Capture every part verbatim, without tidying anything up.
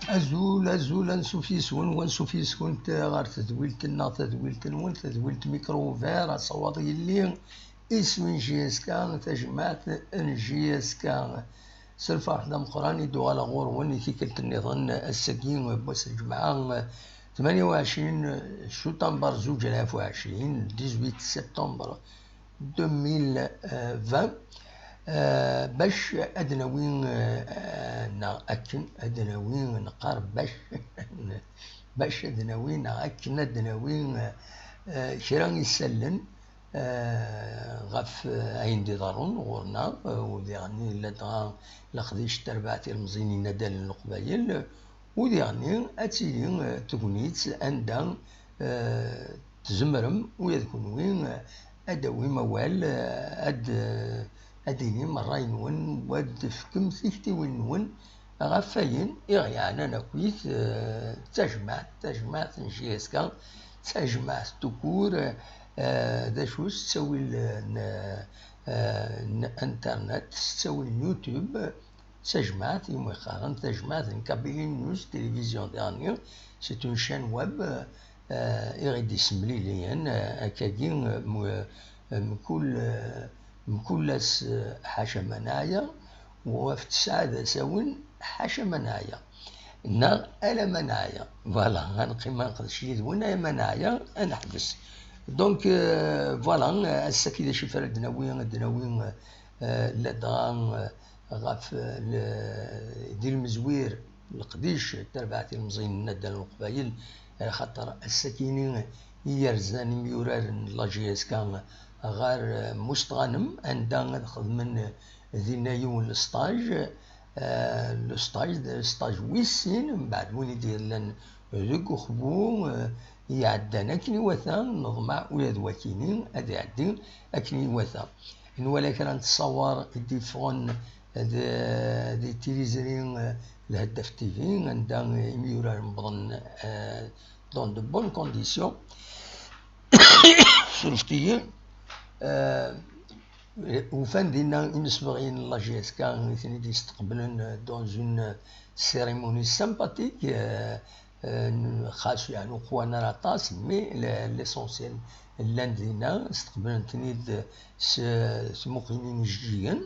Azul, azul, ansuf yes-wen, wansuf yes-kent ɣer tedwilt-nneɣ, tadwilt-nwen, tadwilt Micro Ouvert, asawaḍ yelli, iswi n J S K, tajmaɛt n J S K. S lferḥ d ameqqran i d-uɣaleɣ ɣur-wen i tikkelt nniḍen, ass-agi n wass n lǧemɛa, tmanya u ɛecrin september zuǧ alaf u ɛecrin, dix-huit septembre deux mille vingt, euh, bac ad nawi, euh, neɣ akken ad nawi, neqqar bac, bac ad nawi neɣ akken ad nawi, euh, kra isallen, euh, ɣef, euh, ayen d-iḍerrun ɣur-neɣ, euh, u diɣen ladɣa leqdic n terbaɛt ilemẓiyen n yinaddalen n Leqbayel, u diɣen ad tili, euh, tegnit anda, euh, tzemrem ula d kenwi, euh, ad d-tawim awal, euh, ad, euh, ad d-tinim ṛṛay-nwen, u ad d-tefkem tiktiwin-nwen ɣef wayen i ɣ-yeɛnan akkit, euh, d tajmaɛt, tajmaɛt n J S K, d tajmaɛt tout court, euh, d acu s ttawil, euh, n, euh, n internet, s ttawil n YouTube, d tajmaɛt, imi qqaren tajmaɛt n Kabylie News Télévision diɣen, c'est une chaîne web, euh, i ɣ-id-isemliliyen, euh, akkagi, euh, m-, euh, mkul, euh, mkul ass, euh, ḥaca ma neɛya, u ɣef tesɛa d asawen ḥaca ma neɛya, neɣ ala ma neɛya. Voilà, ad neqqim ad neqdec yid-wen, ay ma neɛya, ad neḥbes. Donc, euh, voilà, euh, ass-agi d acu ara d-nawi, ad d-nawi, euh, euh, ladɣa, euh, ɣef, euh, le-, di lemzwir leqdic n terbaɛt ilemẓiyen n naddal n Leqbayel, axaṭer ass-akini i yerzan imyurar n la J S K ɣer, euh, Mustɣanem, anda ad xedmen, euh, dinna yiwen lesṭaj, euh, lesṭaj, d lesṭaj wis sin, mbeɛd win i d-yellan deg uxbu, euh, iɛeddan akken iwata, neḍmeɛ ula d wakini ad iɛeddi akken iwata. Nwala kra n tṣawar i d-yeffɣen d, di tiliẓri, eh, Lheddaf T V, anda imyurar wwḍen, eh, dans de bonnes conditions. Surfet-iyi. Eh, ufan dinna imsebɣiyen n la J S K i ten-id-yesteqblen, eh, dans une cérémonie sympathique, eh, eh, xas, yeɛni, ur qwan ara aṭas, mais le-, l'essentiel llan dinna, steqblen-ten-id s tmuqinin ijeǧǧigen.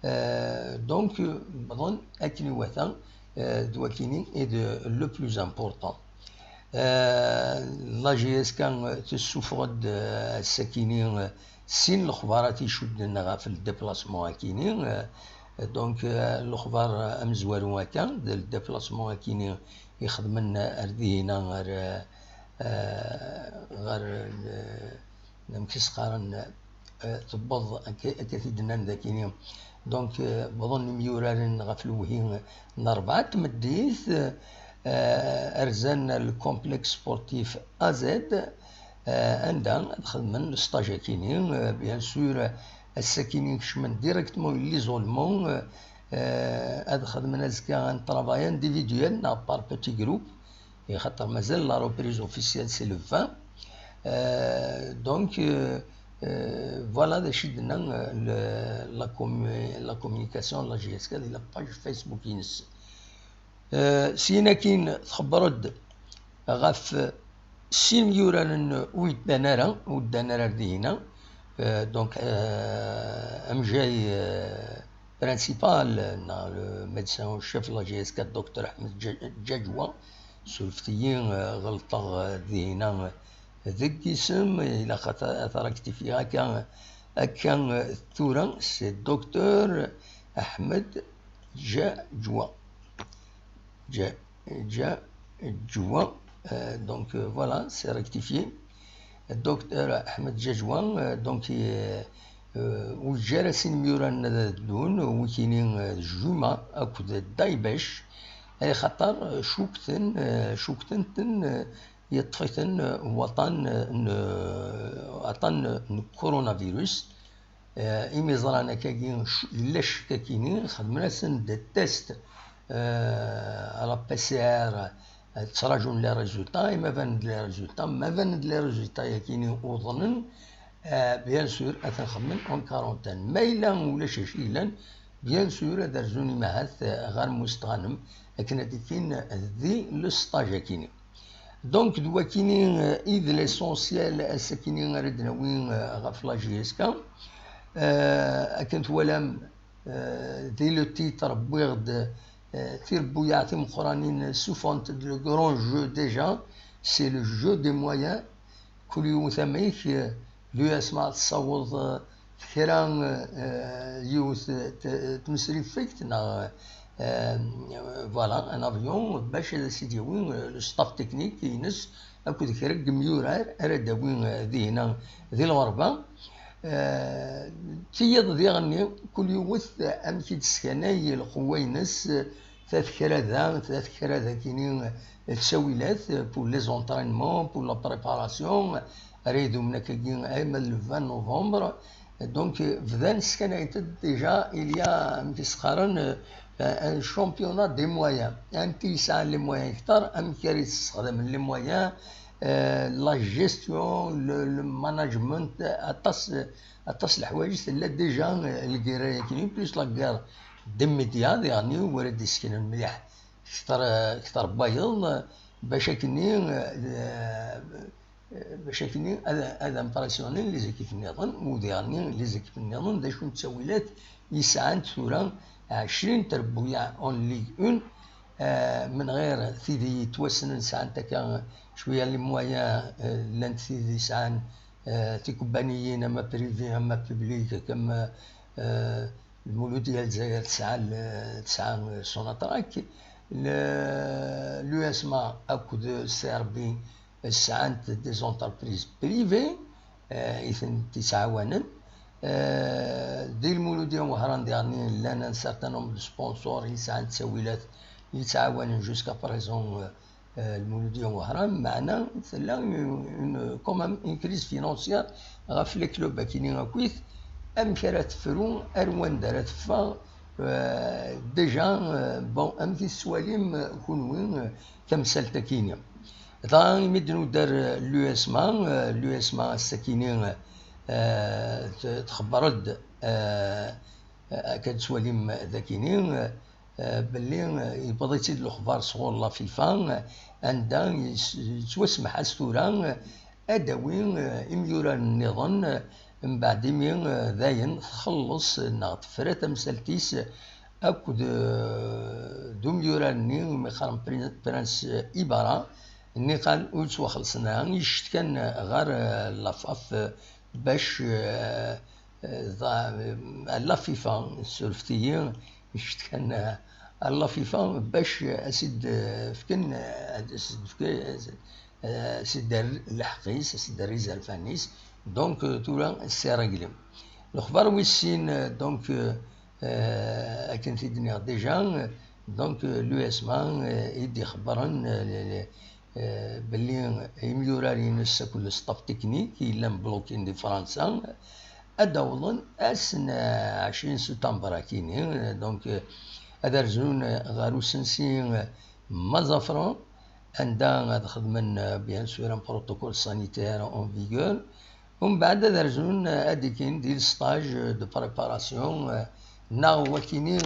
Euh, donc, wwḍen akken iwata, euh, d wakini i d le plus important. Euh, la J S K tessufeɣ-d, euh, ass-akini, euh, sin lexbarat icudden ɣef le déplacement akini. Euh, donc, euh, lexbar amezwaru akka, d le déplacement akini ixedmen ar dihina, ar, euh, ɣer, euh, amek i s-qqaren, euh, tewweḍ akka, akka t-id-nnan dakini. Donc, euh, wwḍen imyuraren ɣef lewhi n rebɛa n tmeddit, euh, rzan le complexe sportif A Z, euh, anda ad xedmen le stage akini. Euh, bien sûr, ass-akini kecmen directement l'isolement, euh, euh, ad xedmen azekka un travail individuel neɣ par petit groupe. Et xaṭer mazal la reprise officielle, c'est le vingt. Euh, donc, euh, euh, voilà d acu i d-tenna, euh, le, la commu-, la communication de la J S K di la page Facebook-ines. Euh, syin akkin txebber-d ɣef Sin yuraren ur yeddan ara, ur ddan ara ar dihina. Euh, donc, euh, amjay, euh, principal, euh, neɣ le médecin en chef n la J S K, Docteur Ahmed Dja-, Djadjoua, surfet-iyi, euh, ɣelṭeɣ, euh, dihina, euh, deg yisem, ilaq ad t-, ad t-rectifier akka, akka, euh, tura, c'est Docteur Ahmed Djadjoua. Dja-, Djadjoua. Euh, donc, euh, voilà, c'est rectifié. Docteur Ahmed Djadjoua, euh, donc, euh, euh, ur yeǧǧi ara sin imyuraren ad ddun, wikini, euh, Juma akked Daibesh, ay xaṭer, euh, cukten, euh, cukten-ten, euh, yeṭṭef-iten, euh, waṭan, euh, n, euh, aṭan n coronavirus. Eh, imi ẓran akkagi c-, yella ccek akini, xedmen-asen-d test, eh, à la P C R, eh, ttraǧun les résultats, imi banen-d les résultats, ma banen-d les résultats yakini uḍnen, eh, bien sûr, ad ten-xedmen en quarantaine. Ma yella ulac acu yellan, bien sûr, ad rzun imahat, eh, ɣer Mustɣanem, akken ad d-kkin di le stage akini. Donc, d wakini, euh, i d l'essentiel, ass-akini ara d-nawi, euh, ɣef la J S K. Euh, akken twalam, euh, di le titre, wwiɣ-d, euh, tirebbuyaɛ timeqqranin, sufant-d le grand jeu déjà, c'est le jeu des moyens. Kul yiwet amek, euh, l'U S M A tessaweḍ, euh, kra, euh, yiwet, euh, t-, tmesriffegt neɣ, euh, voilà, un avion, bac ad as-id-yawi, euh, le staff technique ines akked kra n yimyurar ara d-awi, euh, dihina di lɣerba. Euh, tiyiḍ diɣenni, kul yiwet, euh, amek i d-teskanay lqewwa-ines, euh, tatekrada, tatekrada kini, euh, ttawilat, euh, pour les entraînements, pour la préparation, ara idumen akkagi arma d le vingt novembre. Donc, euh, bdan skanayent-d déjà, il y a, amek i s-qqaren, euh, un championnat des moyens. Anti yesɛan les moyens kter, amek ara yessexdamen les moyens, euh, la gestion, le, le management, aṭas, aṭas leḥwayeǧ tella déjà, euh, lgirra-yakini, plus la guerre des médias, diɣenni, ur ara d-iseknen mliḥ kter, kter n wayeḍ, bac akkenni, euh, bac akkenni ad, ad impressionen les équipes nniḍen, u diɣenni les équipes nniḍen d acu n ttawilat i sɛant tura ɛecrin trebbuyaɛ en Ligue un, euh, menɣir tid yettwassnen sɛant akka cwiya les moyens, euh, llant tid yesɛan, euh, tikubbaniyin ama privé ama public, comme, euh, Lmuludya n Lezzayer tesɛa l-, tesɛa Sonatrach, l-, l'U S M A akked C R B sɛant des entreprises privées, euh, i tent-yettɛawanen. Euh, di Lmuludya n Wehran diɣenni llan un certain nombre de sponsors i sɛan ttawilat i yettɛawanen jusqu'à présent, euh, euh, Lmuludya n Wehran, meɛna tella une, une, quand même une crise financière ɣef les clubs akini akkit, amek ara tefru, ar wanda ara teffeɣ, euh, déjà, euh, bon, amek i tettwalim, euh, kunwi, euh, tamsalt akini. Dɣa imi d-nudder, euh, l'U S M A, euh, l'U S M A ass-akini, euh, t-, txebber-d, euh, akka d-tettwalim dakini, euh, eh, belli, eh, yewweḍ-itt-id lexbar sɣur la FIFA, eh, anda yes-, yettwasemmeḥ-as tura, eh, ad d-tawi, eh, imyuraren nniḍen, eh, mbeɛd imi, eh, dayen txelleṣ, eh, neɣ tefra tamsalt-is, eh, akked, eh, d umyurar-nni umi qqaren Prin-, Prince, eh, Ibarra, nniqal ur ttwaxellṣen ara, yectkan, eh, ɣer, eh, la FAF, eh, bac, eh, eh, ḍa-, eh, la FIFA, surfet-iyi, yectkan, eh, ar la FIFA bac a s-id-fken, a s-id-fken, a s-id-rr lḥeqq-is, a s-id-rr izerfan-is. Donc, euh, tura c'est réglé. Lexbar wis sin, euh, donc, euh, euh, akken t-id-nniɣ déjà, euh, donc, euh, l'U S M A, euh, i d-ixebbren, euh, le, le, eh, belli imyurar-ines akked le staff technique yellan blokin di Fransa ad d-awḍen ass n, eh, ɛecrin septembre akini, eh, donc, eh, ad rzun, eh, ɣer usensi, eh, Mazafran, anda ad xedmen, eh, bien sûr, un protocole sanitaire en vigueur. Umbeɛd ad rzun, eh, ad d-kkin di le stage de préparation, eh, neɣ wakini, eh,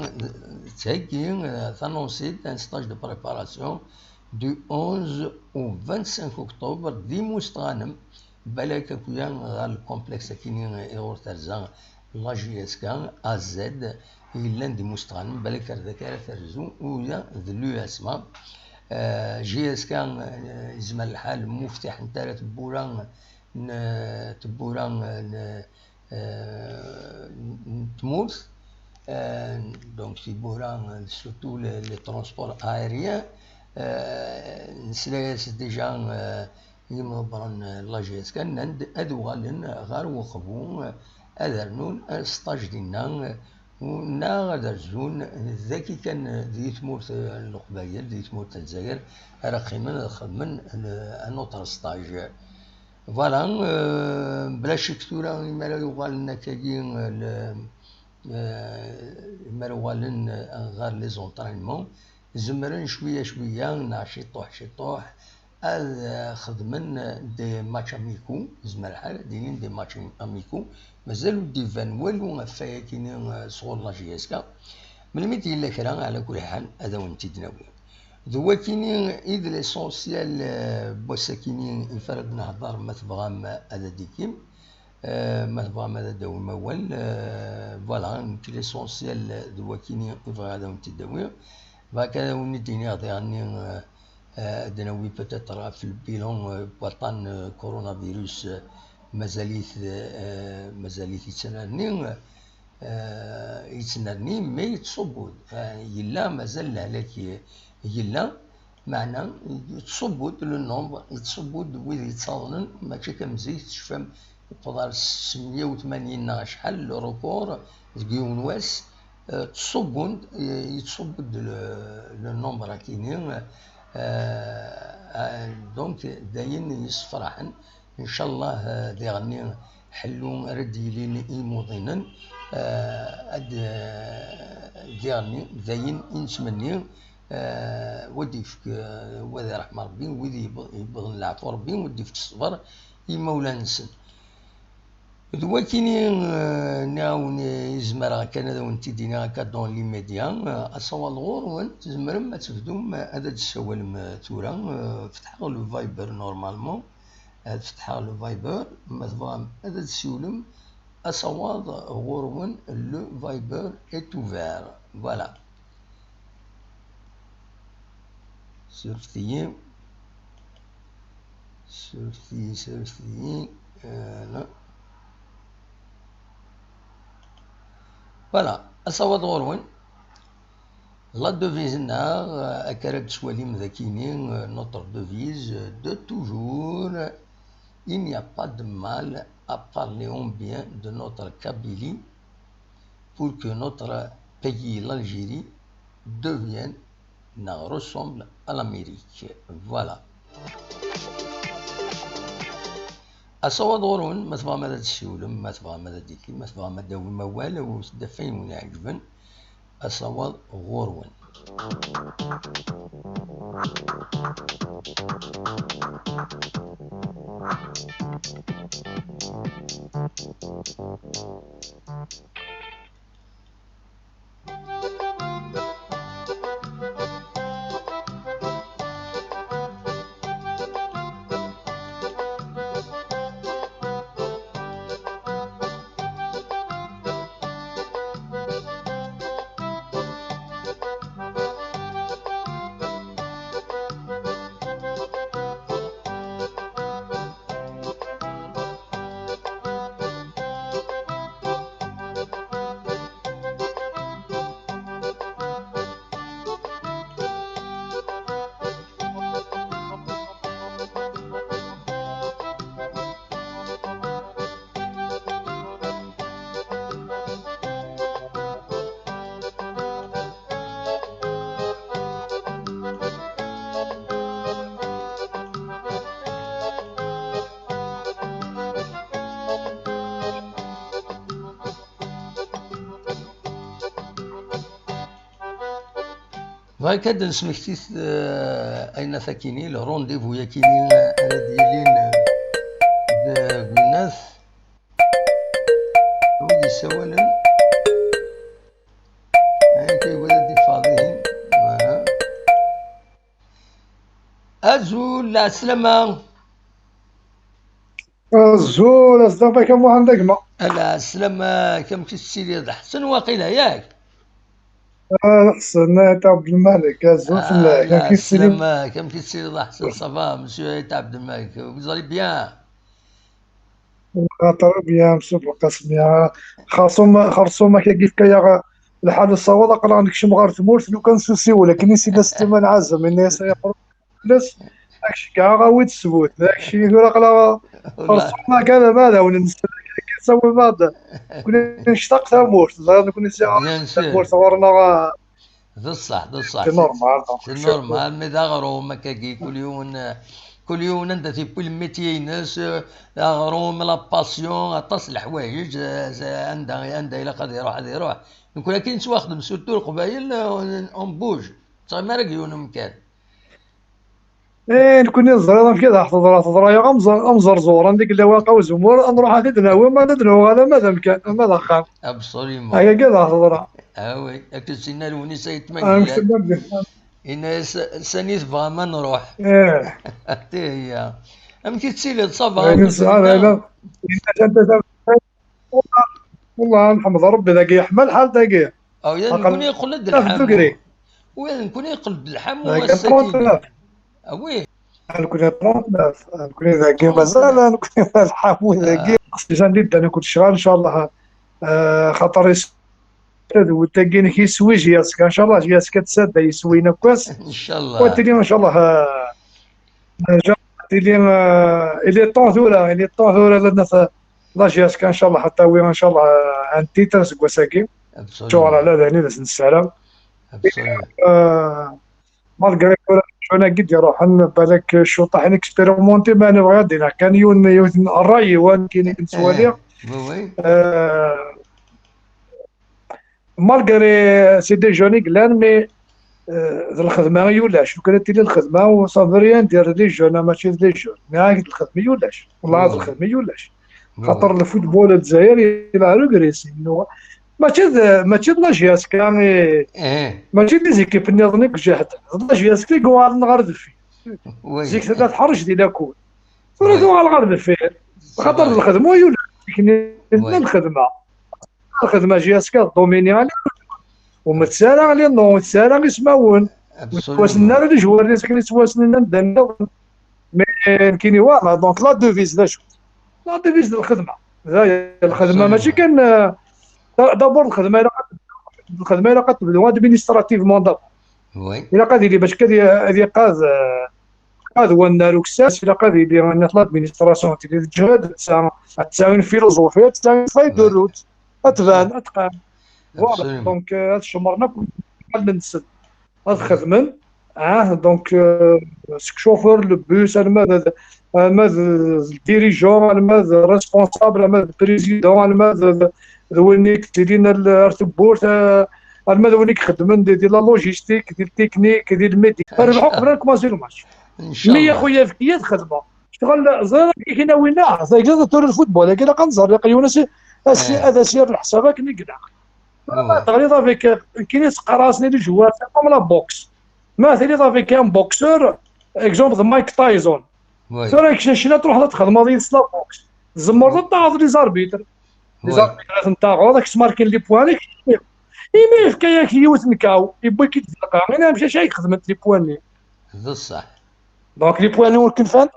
tettheggi, eh, tanunṣit, un stage de préparation Du onze au vingt-cinq octobre, d imusṭanen, balak akk-ya ɣer lkumplex akini i ɣur terza la J S K, A Z, yellan d imusṭanen, balak ar dak ara terzu, uya d l'U S M A. Eh, J S K, eh, yezmer lḥal, muftiḥent ara tewwura n, tewwura n, eh, n tmurt, eh, donc tiwwura, eh, surtout les, les transports aériens, eh, nesla-as déjà, eh, i yimḍebbren, eh, n la J S K, nnan-d ad uɣalen ɣer Uqbu, eh, ad rnun, eh, stage dinna, eh, u-, neɣ ad rzun dagi kan, eh, di tmurt, eh, n Leqbayel, di tmurt n Lezzayer, ara qqimen ad xedmen, eh, un autre stage. Voilà, euh, bla ccek tura, imi ara uɣalen akkagi, euh, le, euh, imi ara uɣalen, euh, ɣer les entraînements, zemren cwiya cwiya, neɣ ciṭuḥ ciṭuḥ, ad, euh, xedmen, euh, des matchs amicaux, zemren lḥal ad ilin des matchs amicaux, mazal ur d-iban walu ɣef wayakini, euh, sɣur la J S K. Melmi d-yella kra, ɛla kulli ḥal, ad awen-t-id-nawi. D wakini i d l'essentiel, eh, n wass-akini i f ara d-nehder, ma tebɣam ad d-tikim, eh, ma tebɣam ad d-tawim awal, eh, voilà, nekk l'essentiel d wakini i bɣiɣ ad awen-t-id-awiɣ. Bɣiɣ kan ad awen-d-iniɣ diɣenni, eh, eh, ad d-nawi peut-être ɣef le bilan, eh, n waṭṭan, eh, coronavirus, eh, mazal-it, eh, mazal-it yettnerni, eh, yettnerni, mais yettṣubbu-d. Eh, yella mazal lehlak, yella, meɛna yettṣubbu-d le nombre, yettṣubbu-d wid yettaḍnen, mačči akka am zik, tecfam, yewweḍ ar s meyya u tmanyin neɣ acḥal, le record, deg yiwen wass, eh, ttṣubbun-d, eh, yettṣubbu-d le, le nombre akini, eh, eh, donc, d ayen yessefraḥen. Ncallah, eh, diɣenni ḥellu ara d-yilin i imuḍinen, eh, ad, eh, diɣenni d ayen i nettmenni, eh, wa d-ifk, eh, wa d iṛeḥma Ṛebbi, wid yewwḍen leɛfu Ṛebbi, wa d-ifk ṣṣber i imawlan-nsen. D wakini, eh, nniɣ-awen, eh, i zemreɣ kan ad awen-t-id-iniɣ akka dans l'immédiat, eh, asawaḍ ɣur-wen, tzemrem ad tebdum, eh, ad d-tessawalem, eh, tura, eh, fetḥeɣ le Viber normalement, ad fetḥeɣ le Viber, ma tebɣam ad d-tessiwlem, asawaḍ ɣur-wen, le Viber est ouvert. Voilà. Surfet-iyi. Surfet-iyi, surfet-iyi. Euh, non. Voilà, asawaḍ ɣur-wen. La devise-nneɣ, euh, akka ara d-twalim dakini, euh, notre devise de toujours, il n'y a pas de mal à parler en bien de notre Kabylie pour que notre pays, l'Algérie, devienne neɣ ressemble à l'Amérique. Voilà. Asawaḍ ɣur-wen, ma tebɣam ad d-tessiwlem, ma tebɣam ad d-tikim, ma tebɣam ad d-tawim awal, ur s-d-af ayen wen-iɛeǧben, asawaḍ ɣur-wen. Bɣiɣ ad d-nesmekti, eh, ayen akini, le rendez-vous yakini ara d-yilin, eh, deg unat. Wid yessawalen. Ayagi yebɣa ad d-iffeɣ dihin. Aha. Azul, lɛeslama. Azul, aslama-k a Muḥend a gma. Lɛeslama-k, amek i tettiliḍ? Ḥsen waqila, yak? Ah, ḥsen, Ayt Ɛebdelmalek, azul fell-ak. Amek i tettiliḍ? Lɛeslama-k, amek i tettiliḍ a Ḥsen? Ça va, monsieur Ayt Ɛebdelmalek, vous allez bien? Très bien, monsieur Belqasem. Xerṣum, xerṣum akka yefka-yaɣ lḥal, nessaweḍ aql-aɣ nekcem ɣer tmurt lukan s usiwel, akken i s-yenna Sliman Ɛazem, yenna-yas ay aqrur fell-as, ad k-ceggɛeɣ, awi-d ssbut, d keččini tura aql-aɣ xerṣum akka d amadaw, nsell akka, tsawim-aɣ-d, nekni nectaq tamurt, ẓriɣ nekni sɛiɣ tamurt ɣur-neɣ. D ṣṣeḥ, d ṣṣeḥ. C'est normal, donc, c'est normal, mais d aɣrum akkagi, kul yiwen, kul yiwen anda t-yewwi le métier-ines, aɣrum, la passion, aṭas n leḥwayeǧ, eh, anda, anda ilaq ad iruḥ, ad iruḥ. Nekkni akken nettwaxdem, surtout Leqbayel, eh, on bouge. Ur ttɣimi ara deg yiwen umkan. Eh, nekkni teẓriḍ amek i d aɣ-teḍra, teḍra-yaɣ amẓer-, amẓerẓur, anda i yella Waqaw Zemmur, ad nruḥ ad t-id-nawi, ma ad d-nawi ala ma d amkan, ma d axxam. Absolument. Akka i d aɣ-teḍra. Ah oui, akken s-yenna Lewnis Ayt Mengellat. Yenna-yas, sani tebɣam ad nruḥ? Ih. Ati hiya. Amek i tettiliḍ, ça va? Ayen nesɛa d ayla. Yenna-yas anta ta-, Wallah, nḥemd Rebbi, dagi yeḥma lḥal dagi. Aw, ya nekkni yeqqel-d lḥamu. Degri. Wa nekkni yeqqel-d lḥamu ass-agi. Ah oui. Nekkni trente-neuf, nekkni dagi mazal, nekkni lḥamu dagi. Aqcic anda yeddan akked ccɣel, ncallah, eh, xaṭer is-, tadwut-agi inek yeswi J S K, ncallah J S K tsadda yeswi inek ass. Ncallah. Wa tili, ncallah, eh, Tili, euh, il est temps tura, il est temps tura la naf-, la J S K, ncallah, ad tawi, ncallah, euh, un titre seg wass-agi. Ncallah, la dani d as-nessaram. Euh, malgré tura, jeunes-agi d-iruḥen, balak ccuṭaḥ inexpérimentés, ma nebɣa ad d-iniɣ kan yiwen, yiwet n ṛṛay-iw, akken i nettwali. Euh, Malgré c'est des jeunes i yellan, mais, euh, d lxedma i ulac. Lukan ad tili lxedma, ça veut rien dire les jeunes, mačči d les jeunes. Mais d lxedma i ulac. Wallah, d lxedma i ulac. Xaṭer le football n Lezzayer, il a régressé. Mačči d, mačči d la J S K, mais mačči d les équipes nniḍen i ijehden. D la J S K i yuɣalen ɣer deffir. Zik tella teḥṛec di lakul. Tura tuɣal ɣer deffir. Xaṭer d lxedma i ulac. Lxedma. Lxedma J S K domini ala, ur metts ara les noms, ur metts ara ismawen. Ur ttwassnen ara les joueurs-nni akken i ttwassnen anda nniḍen. Mais nekkini, voilà, donc la devise d acu? La devise d lxedma. D aya, lxedma mačči kan, euh, d'abord lxedma ilaq ad, lxedma ilaq ad tebdu administrativement d'abord. Ilaq ad yili bac ad y-, ad iqad, euh, ad wannar uksas, ilaq ad yili, l'administration tili tǧehhed, tesɛa, tesɛa une philosophie, tesɛa une feuille de route, ad tban, ad tqam. Voilà, donc, euh, ad cemmren akk lmal-nsen, ad xedmen, ah, donc, euh, seg chauffeur le bus, alma d, alma d, d dirigeant, alma d responsable, alma d président, alma d, d, d win i yettilin ar, ar tewwurt, euh, alma d win i ixeddmen di, di la logistique, di le technique, di le médical. Rbeḥ akk bran kmazi le match. Mi a xuya efk-iyi ad xedmeɣ. Ccɣel ẓriɣ amek i k-in-awin, ah, tagi d tura lfutbol, agi ilaq ad nẓer, ilaq yiwen ad as-, ad as-yerr leḥsab akken i ilaq. Ma teɣliḍ avec, euh, nekkini ttqarasen i les joueurs, c'est comme la boxe. Ma tiliḍ avec un boxeur, exemple d Mike Tyson. Tura kečč acimi ad truḥeḍ ad txedmeḍ yid-s la boxe? Tzemreḍ ad taɣeḍ les arbitres. Les arbitres ad ten-taɣeḍ, ad k-smarkin les points, ad k-, imi yefka-yak yiwet n kaw, yewwi-k-id di lqaɛ, ina mcac ay xedment les points-nni. D ṣṣeḥ. Donc les points-nni ur k-nfan.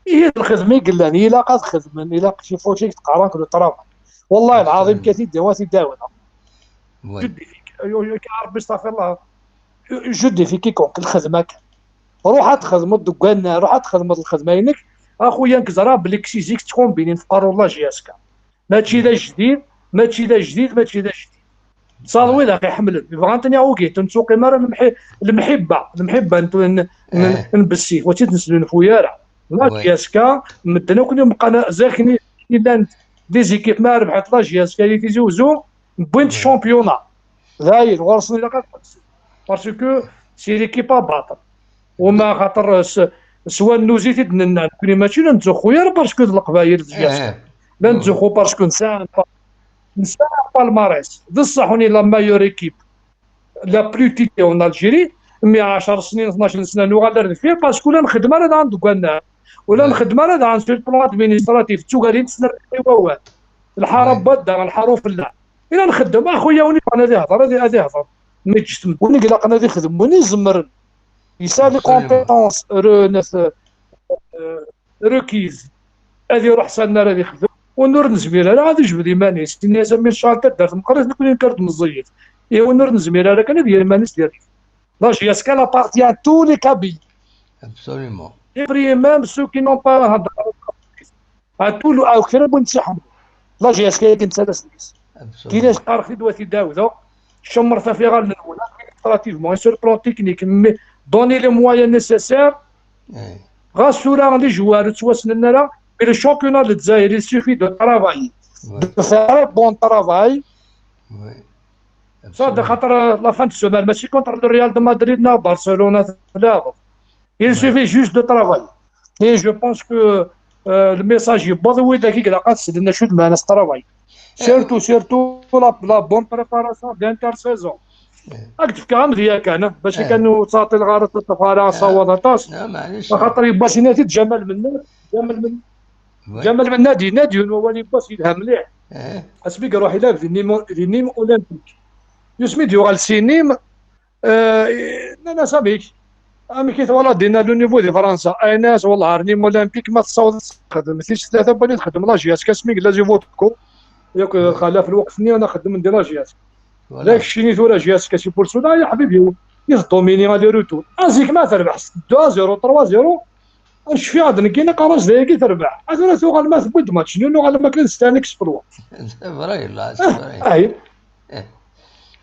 Ihi d lxedma i yellan, ilaq ad xedmen, ilaq ci faut que teqqar le travail. Wallah lɛaḍim ka t-id-awi, ad t-id-awi. Je défie, euh, euh, euh, Rebbi, astaɣfirullah. Je défie quiconque, lxedma kan. Ruḥ ad txedmeḍ deg wannar, ruḥ ad txedmeḍ lxedma-inek. A xuya, nekk ẓriɣ belli ksizig ttkumbinin f qerru la J S K. Mačči d ajdid, mačči d ajdid, mačči d ajdid. Saḍ wid aɣ-iḥemmlen, bɣan-ten iɛugiten, ur ttqim ara lemḥi-, lemḥibba, lemḥibba n, n, n, n bessif, ur tt-id-nesnulfu ara. La J S K, medden akk i meqqan, zik-nni i llan des équipes, ma rebḥent la J S K di Tizi Uzzu, wwin-d championnat. Dayen, ɣur-sen ilaq ad qedsen. Parce que c'est l'équipe à battre. Wama xaṭer s, s wannuz i t-id-nenna, nekkni mačči la nettzuxxu ara parce que d Leqbayel d J S K. La nettzuxxu parce que nesɛa, nesɛa palmarès. D ṣṣeḥ, on est la meilleure équipe, la plus titée en Algérie, Mi ɛecr snin, tnac sna, nuɣal ar deffir, parce que ur la nxeddem ara daɣen deg wannar. Ur la nxeddem ara daɣen sur le plan administratif, d tugarin tesnerni wawal. Lḥara n wadda, lḥara ufella. I la nxeddem, a xuya, win yebɣan ad ihder, ad, ad ihder. Ma ǧǧet win ilaqen ad ixdem, win izemren. Yesɛa les compétences, re-, nat-, euh, requises. Ad iruḥ s annar ad ixdem. Win ur nezmir ara ad ijbed iman-is. Ini-as, a mi necɛel taddart meqqrit, nekni nekk ar d meẓẓiyit. Ihi win ur nezmir ara kan ad yerr iman-is di rrif. La J S K elle appartient à tous les Kabyles. Absolument. Y compris même ceux qui n'ont pas, à tout le, à kra n win tt-iḥemmlen. La J S K akken ttalas deg-s. Tili qqareɣ-t-id wa t-id-awdeɣ. Cemmret ɣef iɣallen-nwen, administrativement et sur le plan technique, mais donnez les moyens nécessaires. Ɣas tura les joueurs ur ttwassnen ara, mais le championnat de Dzaïr, il suffit de travailler, de faire un bon travail. Ça, de xaṭer la fin de semaine, mačči contre le Real de Madrid neɣ Barcelone ad tlaɛbeḍ. Il suffit juste de travailler. Et je pense que, euh, le message yewweḍ i widak i ilaq ad slen acu d lmeɛna s travail. Surtout, surtout la, la bonne préparation d'intersaison. Ad k-d-fkeɣ amedya kan, ah, bac kan ur ttɛeṭṭileɣ ara, ur ttaṭṭafeɣ ara asawaḍ aṭas. Axaṭer yewwa-t-id Ǧamal Mennad, Ǧamal Men-, Ǧamal Mennad yenna-d yiwen wawal yewwa-t yelha mliḥ. Asmi i iruḥ ilab di Nîmes, di Nîmes Olympique. Yusmi d-yuɣal si Nîmes, Eh, nnan-as amek? Amek i twalaḍ dinna le niveau di Fransa? Ayen-as, wellah, ar Nîmes Olympique ma tessawḍeḍ ad txedmeḍ tis tlata n wayen i txeddem la J S K asmi yella Zivotko. Yak xala f lweqt-nni ana xeddmen di la J S K. D akeččini tura J S K si Bursula, ya ḥbibi, i tdomini aller-retour. A zik ma terbeḥ deux à zéro, trois zéro, cfiɣ-d nekki naqar-as d ayagi terbeḥ. A tura tuɣal ma tewwi-d match nul, nuɣal am akken nesteɛni exploit. C'est vrai, là, c'est vrai. Ahi.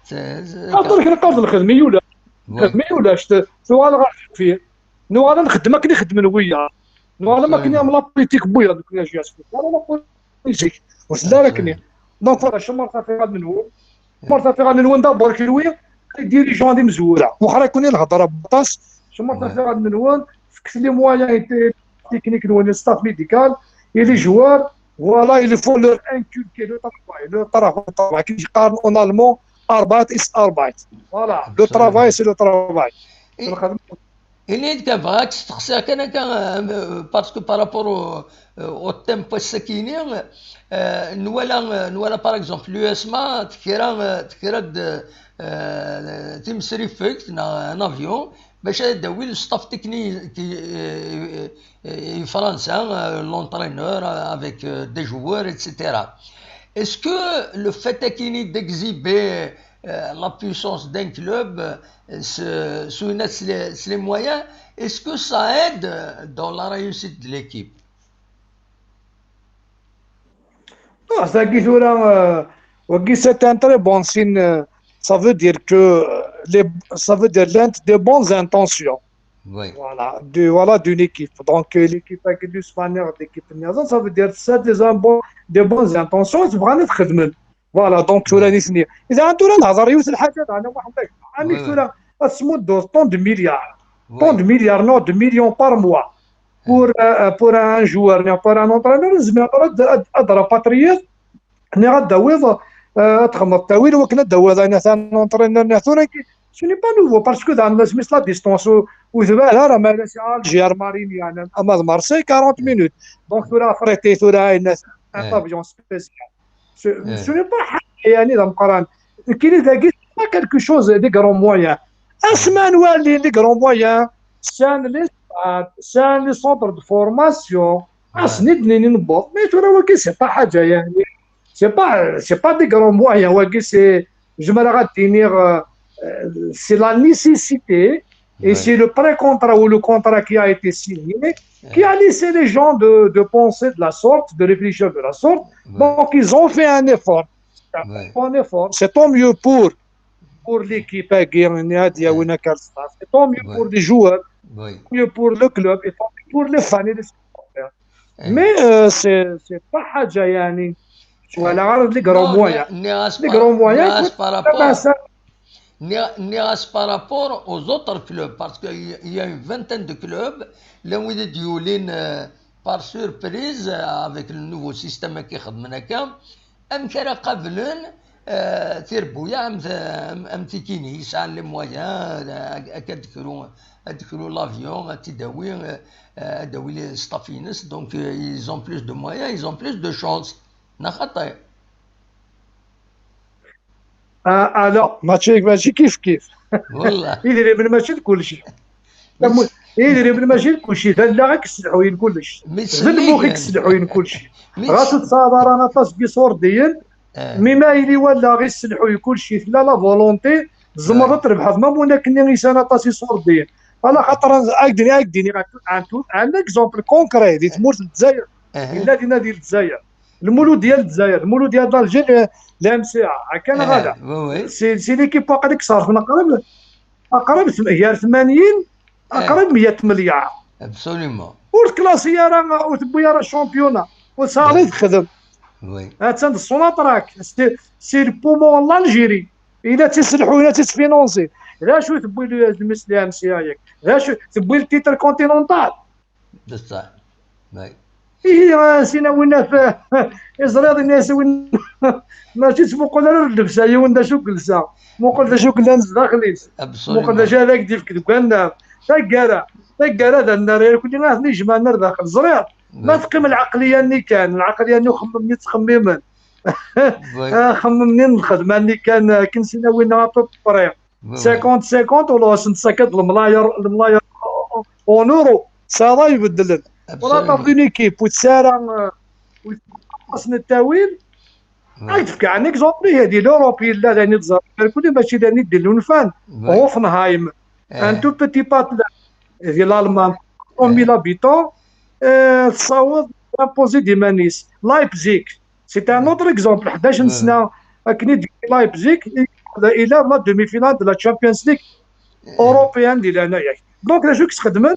Xaṭer kra qqaren lxedmi yula. Lxedmi yula, tuɣal ɣer deffir. Nuɣal ad nxeddem akken i xeddmen wiyaḍ. Nuɣal am akken am la politique n wiyaḍ, nekni J S K. Wala la politique. Ur tella ara akken. Donc voilà, cemmret ɣef iɣallen-nwen. Cemmret ɣef iɣallen-nwen d'abord kenwi, les dirigeants d imezwura. Wexra-ken i lhedra baṭas. Cemmret ɣef iɣallen-nwen, fket les moyens et techniques nwen, le staff médical et les joueurs. Voilà, il faut leur inculquer le travail, le travail, le travail. Qui parle en allemand, Arbeit ist Arbeit. Voilà, le travail, c'est le travail. Ini-d kan, bɣiɣ ad k-steqsiɣ kan akka, euh, parce que par rapport au, euh, au thème n wass-akini, euh, nwala, euh, nwala par exemple l'U S M A tekra, euh, tekra-d, euh, timesrifegt neɣ un avion bac ad d-tawi le staff technique, euh, euh, euh, Fransa, euh, l'entraîneur, euh, avec, euh, des joueurs, et cetera. Est-ce que le fait akini d'exhiber, euh, la puissance d'un club, euh, ce, sous une, les, les moyens, est-ce que ça aide dans la réussite de l'équipe ? Ah, tagi tura, euh, wagi, c'est un très bon signe, euh, ça veut dire que, euh, les, ça veut dire l'un des bonnes intentions. Voilà, de, voilà, d'une équipe. Donc, euh, l'équipe avec l'Espagne, l'équipe, ça veut dire ça, des, un bon, des bonnes intentions, c'est vraiment très bien. Voilà, donc tura nitni. Ihi tura nehḍer yiwet lḥaǧa, daɣen a Muḥend, amek tura ad tesmuddeḍ tant de milliards, tant de milliards, non, de millions par mois pour, euh, pour un joueur, non, pour un entraîneur, nezmer ad, ad, ad rapatriyeḍ, neɣ ad d-tawiḍ, euh, ad txedmeḍ ttawil wakken ad d-tawiḍ ayen atan entraîneur, neɣ tura, ce n'est pas nouveau, parce que daɣen asmi s la distance ur, ur tebɛed ara, ma d Alger, Marignan, ama d Marseille, quarante minutes. Donc tura affrété, tura ayen, un avion spécial. Ce, ce n'est pas ḥaǧa, yani, d ameqqran. Nekkini dagi, c'est pas quelque chose, des grands moyens. Asmi nwali les grands moyens, sɛan les stades, sɛan les centres de formation, asen-id-nini newweḍ. Mais tura wagi, c'est pas ḥaǧa, yani. C'est pas, c'est pas des grands moyens, wagi, c'est, zemreɣ ad d-iniɣ, euh, euh, c'est la nécessité et c'est le pré-contrat ou le contrat qui a été signé, qui a laissé les gens de, de penser de la sorte, de réfléchir de la sorte. Donc, ils ont fait un effort. Un effort. C'est tant mieux pour, pour l'équipe, c'est tant mieux pour les joueurs, tant mieux pour le club, et tant mieux pour les fans et les supporters. Mais, euh, c'est, c'est pas ḥaǧa, yani, tu vois, là, les grands moyens. Les grands moyens, Nniɣ-as par rapport aux autres clubs, parce qu'il y a une vingtaine de clubs, llan wid i d-yulin, euh, par surprise, euh, avec le nouveau système i xedmen akka, amek ara qablen Euh, tirebbuyaɛ am, am, am tikini, yesɛan les moyens, euh, akka ad d-kru, ad d-kru l'avion, ad t-id-awi, euh, ad d-awi les staff-ines, donc, euh, ils ont plus de moyens, ils ont plus de chance. Neɣ xaṭi? Ah, alors, mačči, mačči kif kif. Wallah. Idrimen mačči d kulci. Idrimen mačči d kulci, d allaɣ i yesselḥuyen kullec. D lmux i yesselḥuyen kulci. Ɣas ur tesɛiḍ ara aṭas n yiṣurdiyen, mi ma yili wallaɣ i yesselḥuy kulci, tella la volonté, tzemreḍ ad trebḥeḍ, ma win akken i yesɛan aṭas iṣurdiyen. Ala xaṭer ad k-d-iniɣ, ad k-d-iniɣ un, un, un exemple concret di tmurt n Lezzayer. Yella dinna di Lezzayer. Lmuludya n Lezzayer, Lmuludya d'Alger, le, le M C A, akka neɣ ala? C'est, c'est l'équipe waqila i iṣerfen aqrab, aqrab gar tmanyin, aqrab meyya tmelyaṛ. Absolument. Ur tklasi ara, ur tewwi ara championnat, ur tesɛa ara i texdem. Oui. Attan d Sonatrach, c'est, c'est le poumon n l'Algérie. Yella d tiselḥuyin, ad tt-isfinansi. D acu tewwi le, le M C A-yak? D acu tewwi le titre continental? Bessah. Oui. Ihi, a sina winna f-, iẓriḍ ini-as win, mačči ttmuqul ara ur llebsa yiwen d acu i yelsa. Muqel d acu i yellan zdaxel-is. Muqel d acu ara ak-d-ifk deg wannar. Taggara, taggara d annar irkelli ad ten-ijemɛen ar daxel. Ẓriɣ, ma teqqim lɛeqliya-nni kan, lɛeqliya-nni uxemmem-nni ttxemmimen. Axemmem-nni n lxedma-nni kan, akken sina winna à peu près. Cinquante cinquante, wala asen-d-sakad lemlayer, lemlayer en euro. Tesɛiḍ ay ibeddlen. Wala tafeḍ une équipe ur tesɛi ara, euh, ur tesɛi aṭas n ttawil. Ad k-d-fkeɣ un exemple, ihi di l'Europe yella d ayen i teẓriḍ, irkelli mačči d ayen i d-ilunfan. Hoffenheim, un tout petit patelin di l'Allemagne, trois mille habitants, euh, tessaweḍ imposer-d iman-is. Leipzig, c'est un autre exemple. Ḥdac n sna akken i d-yekki Leipzig, il a la demi-finale de la Champions League européenne di leɛnaya-k. Donc, d acu i yesxedmen?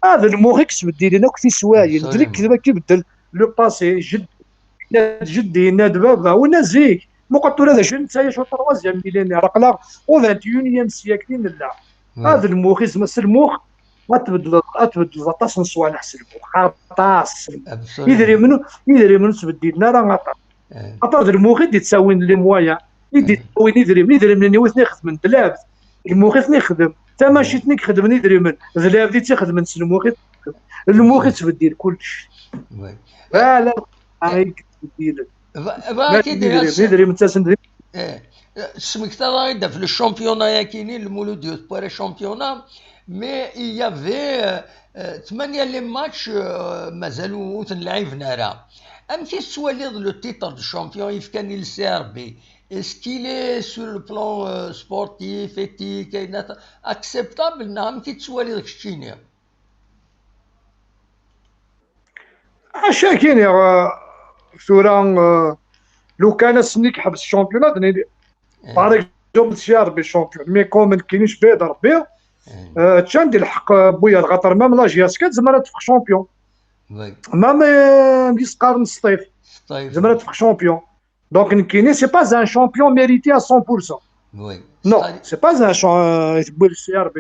Ah, d lmux i yesbeddilen akk tiswayin. D lekdeb i ibeddel le passé. Jedd, yenna-d jeddi, yenna-d baba, winna zik. Muqel tura d acu netta, yacu troisième millénaire. Aql-aɣ au vingt et unième siècle i nella. Ah, d lmux, izmer s lmux, ad tbeddleḍ, ad tbeddleḍ aṭas n ṣṣwaleḥ s lmux. Aṭas. Idrimen, idrimen ur ttbeddilen ara aṭas. Aṭas d lmux i d-ittawin les moyens, i d-ittawin idrimen. Idrimen-nni wi ten-ixedmen d lɛebd. Lmux i ten-ixdem. Tamacint-nni i ixedmen idrimen, d lɛebd i tt-ixedmen s lmux i t-ixdem. Lmux i ttbeddil kullec. Ala, ay yettbeddilen. Mačči d idrimen, idrimen ttasen d Eh, tesmektaḍ-aɣ-id ɣef le championnat-yakini, Lmulud ur tewwi ara championnat, mais il y avait, euh, euh, tmanya les matchs, euh, mazal ur, ur ten-lɛiben ara. Amek i tettwaliḍ le titre de champion yefkan i le C R B? Est-ce qu'il est sur le plan, euh, sportif, éthique, ayen acceptable, neɣ amek i tettwaliḍ keččini? Acu akini, euh, tura, euh, lukan ass-nni yeḥbes championnat, par exemple, C R B champion, mais comme nekkini cbiɣ-d Rebbi, euh, ččan di lḥeqq, euh, buya, xaṭer même la J S K tezmer ad teffeɣ champion. Même, euh, mi s-qqaren Sṭif, tezmer ad teffeɣ champion. Donc nekkini, c'est pas un champion mérité à cent pour cent. Non, c'est pas un champion, euh, tewwi le C R B,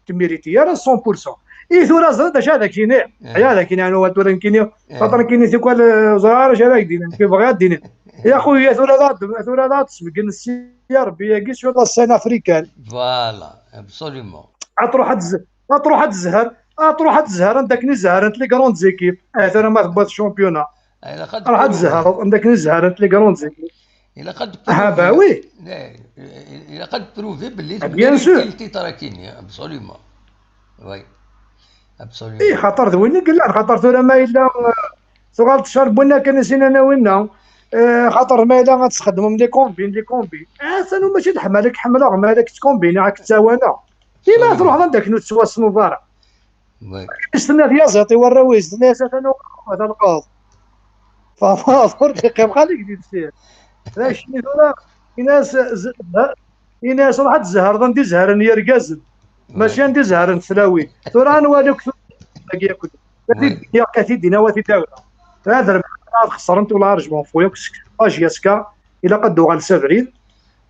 temmériti ara cent pour cent. I tura ẓriɣ d acu ad ak-iniɣ. Aya ad ak-iniɣ, anu tura nekkini, xaṭer nekkini tikwal, euh, ẓriɣ ara acu ara ak-d-iniɣ, nekkini bɣiɣ ad d-iniɣ. Ya xuya, tura d, tura d tesbeggen C R B-agi sur la scène africaine. Voilà, absolument. Ad truḥ ad tez-, ad truḥ ad tezher, ad truḥ ad tezher anda akken i zehhrent les grandes équipes. Ah, tura ma tewwiḍ championnat. Ruḥ ad tzehreḍ anda akken i zehhrent les grandes équipes. Ilaq ad Ah, bah oui. Ilaq ad prouver belli temmeri le titre akini, absolument. Oui. Absolument. Ih, xaṭer d win i yellan, xaṭer tura ma yella, euh, tuɣal teccar n winna kan i s-inan a winna, euh, xaṭer ma yella ad txedmem les combines, les combines. Ah, atan mačči d ḥemmel, ad k-ḥemmleɣ, ma ad k-ttkumbiniɣ, ad k-ttawaneɣ. Dima truḥeḍ anda akken ur tettwassneḍ ara. Tenna tyaziḍt i warraw-is, tenna-yas atan uqerru, atan lqaḍ. Famaḍ ur d-iqqim xali deg di tefsir. D acu-nni tura? Ini-as, z-, z-, ini-as ruḥ ad tzehreḍ anda i zehren yirgazen, mačči anda i zehren tlawin. Tura ad nwali akk agi akk. Ad t-id-iniɣ, ad t-id-awiɣ. Ad rebḥen, ad xesrent, wala arjmu ɣef waya, parce que la J S K ilaq ad d-tuɣal s abrid,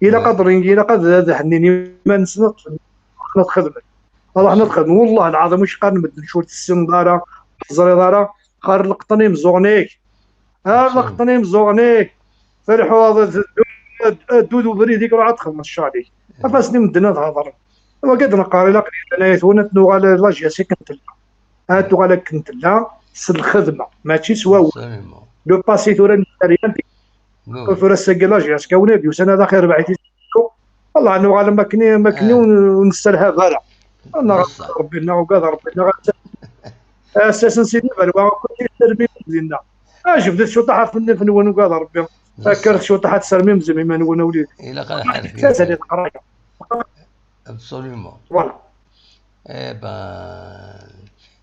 ilaq ad, ilaq ad, ad hennin iman-nsen, ad xedmen. Ruḥen ad xedmen. Wellah lɛaḍim, ur k-qqaren medden ur tessineḍ ara, ur teẓriḍ ara, xer leqṭen imeẓẓuɣen-ik. Ar leqṭen imeẓẓuɣen-ik. Telḥuḍ, tedduḍ, ad d-ud ubrid-ik, ruḥ ad txedmeḍ ccɣel-ik. Af-asen i medden ad hedren. Wagi ad neqqar ilaq di lɛinayat-wen ad nuɣal la G S akken tella. Ad tuɣal akken tella s lxedma, mačči s wawal. Le passé tura n Lezzayer, tura ass-agi la G S, kawin ad yusan ad axir rbeḥ-it. Wallah, nuɣal am akken, am akken ur, ur nessalhab ara. Neɣ Rebbi, neɣ ugad Rebbi, neɣ ass-, ass-, ass-, n Sidi Balwa, akk ad yessermim dinna. Ah, jebdet cwiṭaḥ ɣef nnif-nwen, ugad Rebbi. Kkret cwiṭaḥ ad tessermimzem iman-nwen a wlidi. Ilaq ad ḥerfin. Tazali teqraya. Absolument. Voilà. Eh ben,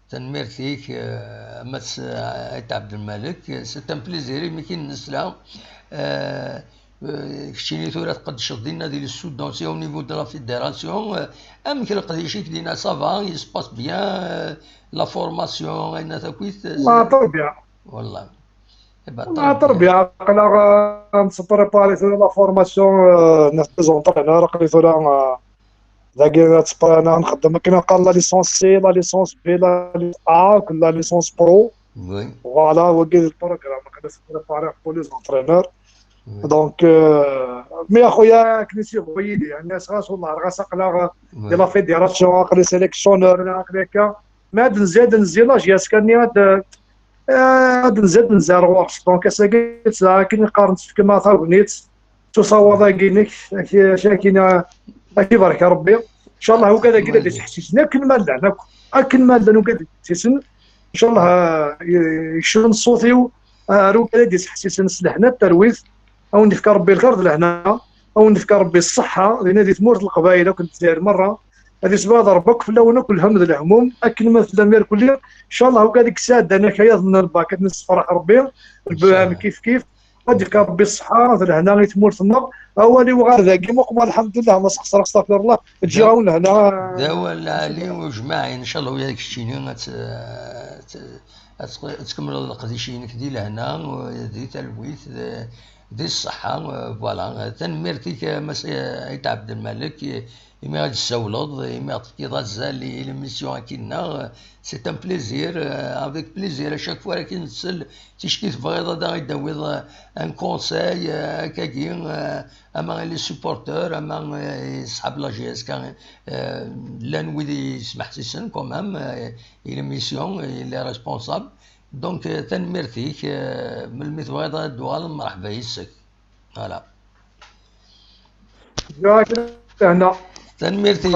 tanemmirt-ik, eh, a Mass, eh, Ayt Ɛebdelmalek. C'est un plaisir imi k-in-nesla. Eh, eh, keččini tura tqeddceḍ dinna di le Soudan, c'est au niveau de la fédération. Eh, amek leqdic-ik dinna, ça va, il se passe bien, eh, la formation, ayen takwit, eh, Wallah, ṭṭerbiɛa. Wallah. Eh ben, ṭṭerbiɛa. Aql-aɣ, eh, nettprépari tura la formation, eh, n les entraîneurs, aql-i tura, eh, dagi nettprépari, nxeddem akken qqaren la licence C, la licence B, la licence A, la licence pro. Oui. Voilà, wagi d le programme, aql-i nettprépari pour les entraîneurs. Oui. Donc, euh, mais a xuya, akken i s-yebɣu yili, yani, ɣas, ɣas, wallah, ɣas aql-aɣ di la fédération, aql-i sélectionneur, aql-i akka. Ma ad nzi, ad nzi, la G S K-nni ad, eh, ad nzi, ad nzi ar ɣur-s. Donc, ass-agi, tesɛa akken i qqaren, tefkem-aɣ tagnit, s usawaḍ-agi-inek, ak-, ak-, ak-, ak-ibarek Rebbi. Inchallah, ugad-agi ad d-isḥessisen, akken ma llan, akk, akken ma llan, ugad ad d-isḥessisen. Inchallah, eh, yekcem ṣṣut-iw, eh, ar ugad ad d-isḥessisen s lehna d talwit. A wen-d-ifk Rebbi lxir d lehna, a wen-d-ifk Rebbi ṣṣeḥḥa, dinna di tmurt n Leqbayel akk n Lezzayer merra. Ad isbeɛd Rebbi akk fell-awen akk lhemm d lehmum, akken ma tellam irkelli. Inchallah, ugad i yesɛeddan akayad n lbak, ad nessefraḥ Rebbi, lbam kif kif. Ad d-ifk Rebbi ṣṣeḥḥa d lehna i tmurt-nneɣ. Awal-iw ɣer dagi, muqma, lḥemdullah, ma sxeṣreɣ, astaɣfirullah, ǧǧiɣ-awen lehna. D awal lɛali, u jmaɛ, inchallah, uya d keččini ad t-, ad t-, ad tq-, ad tkemmleḍ leqdic-inek di lehna, u di talwit, di, di ṣṣeḥḥa, voilà. Tanemmirt-ik, a Mass Ayt Ɛebdelmalek, imi ad d-tessawleḍ, imi ad d-tefkiḍ azal i l'émission-agi-nneɣ. C'est un plaisir, euh, avec plaisir, à chaque fois ara k-nsel, ticki tebɣiḍ ad aɣ-d-tawiḍ, euh, un conseil, euh, akkagi, euh, ama i les supporters, ama, euh, i ṣṣḥab la G S K, euh, llan wid i yesmeḥsisen quand même, euh, i l'émission, i les responsables. Donc, euh, tanemmirt-ik, euh, melmi tebɣiḍ ad d-tuɣaleḍ, merḥba yes-k. Voilà. Ǧǧiɣ-ak lehna. Tanemmirt-ik.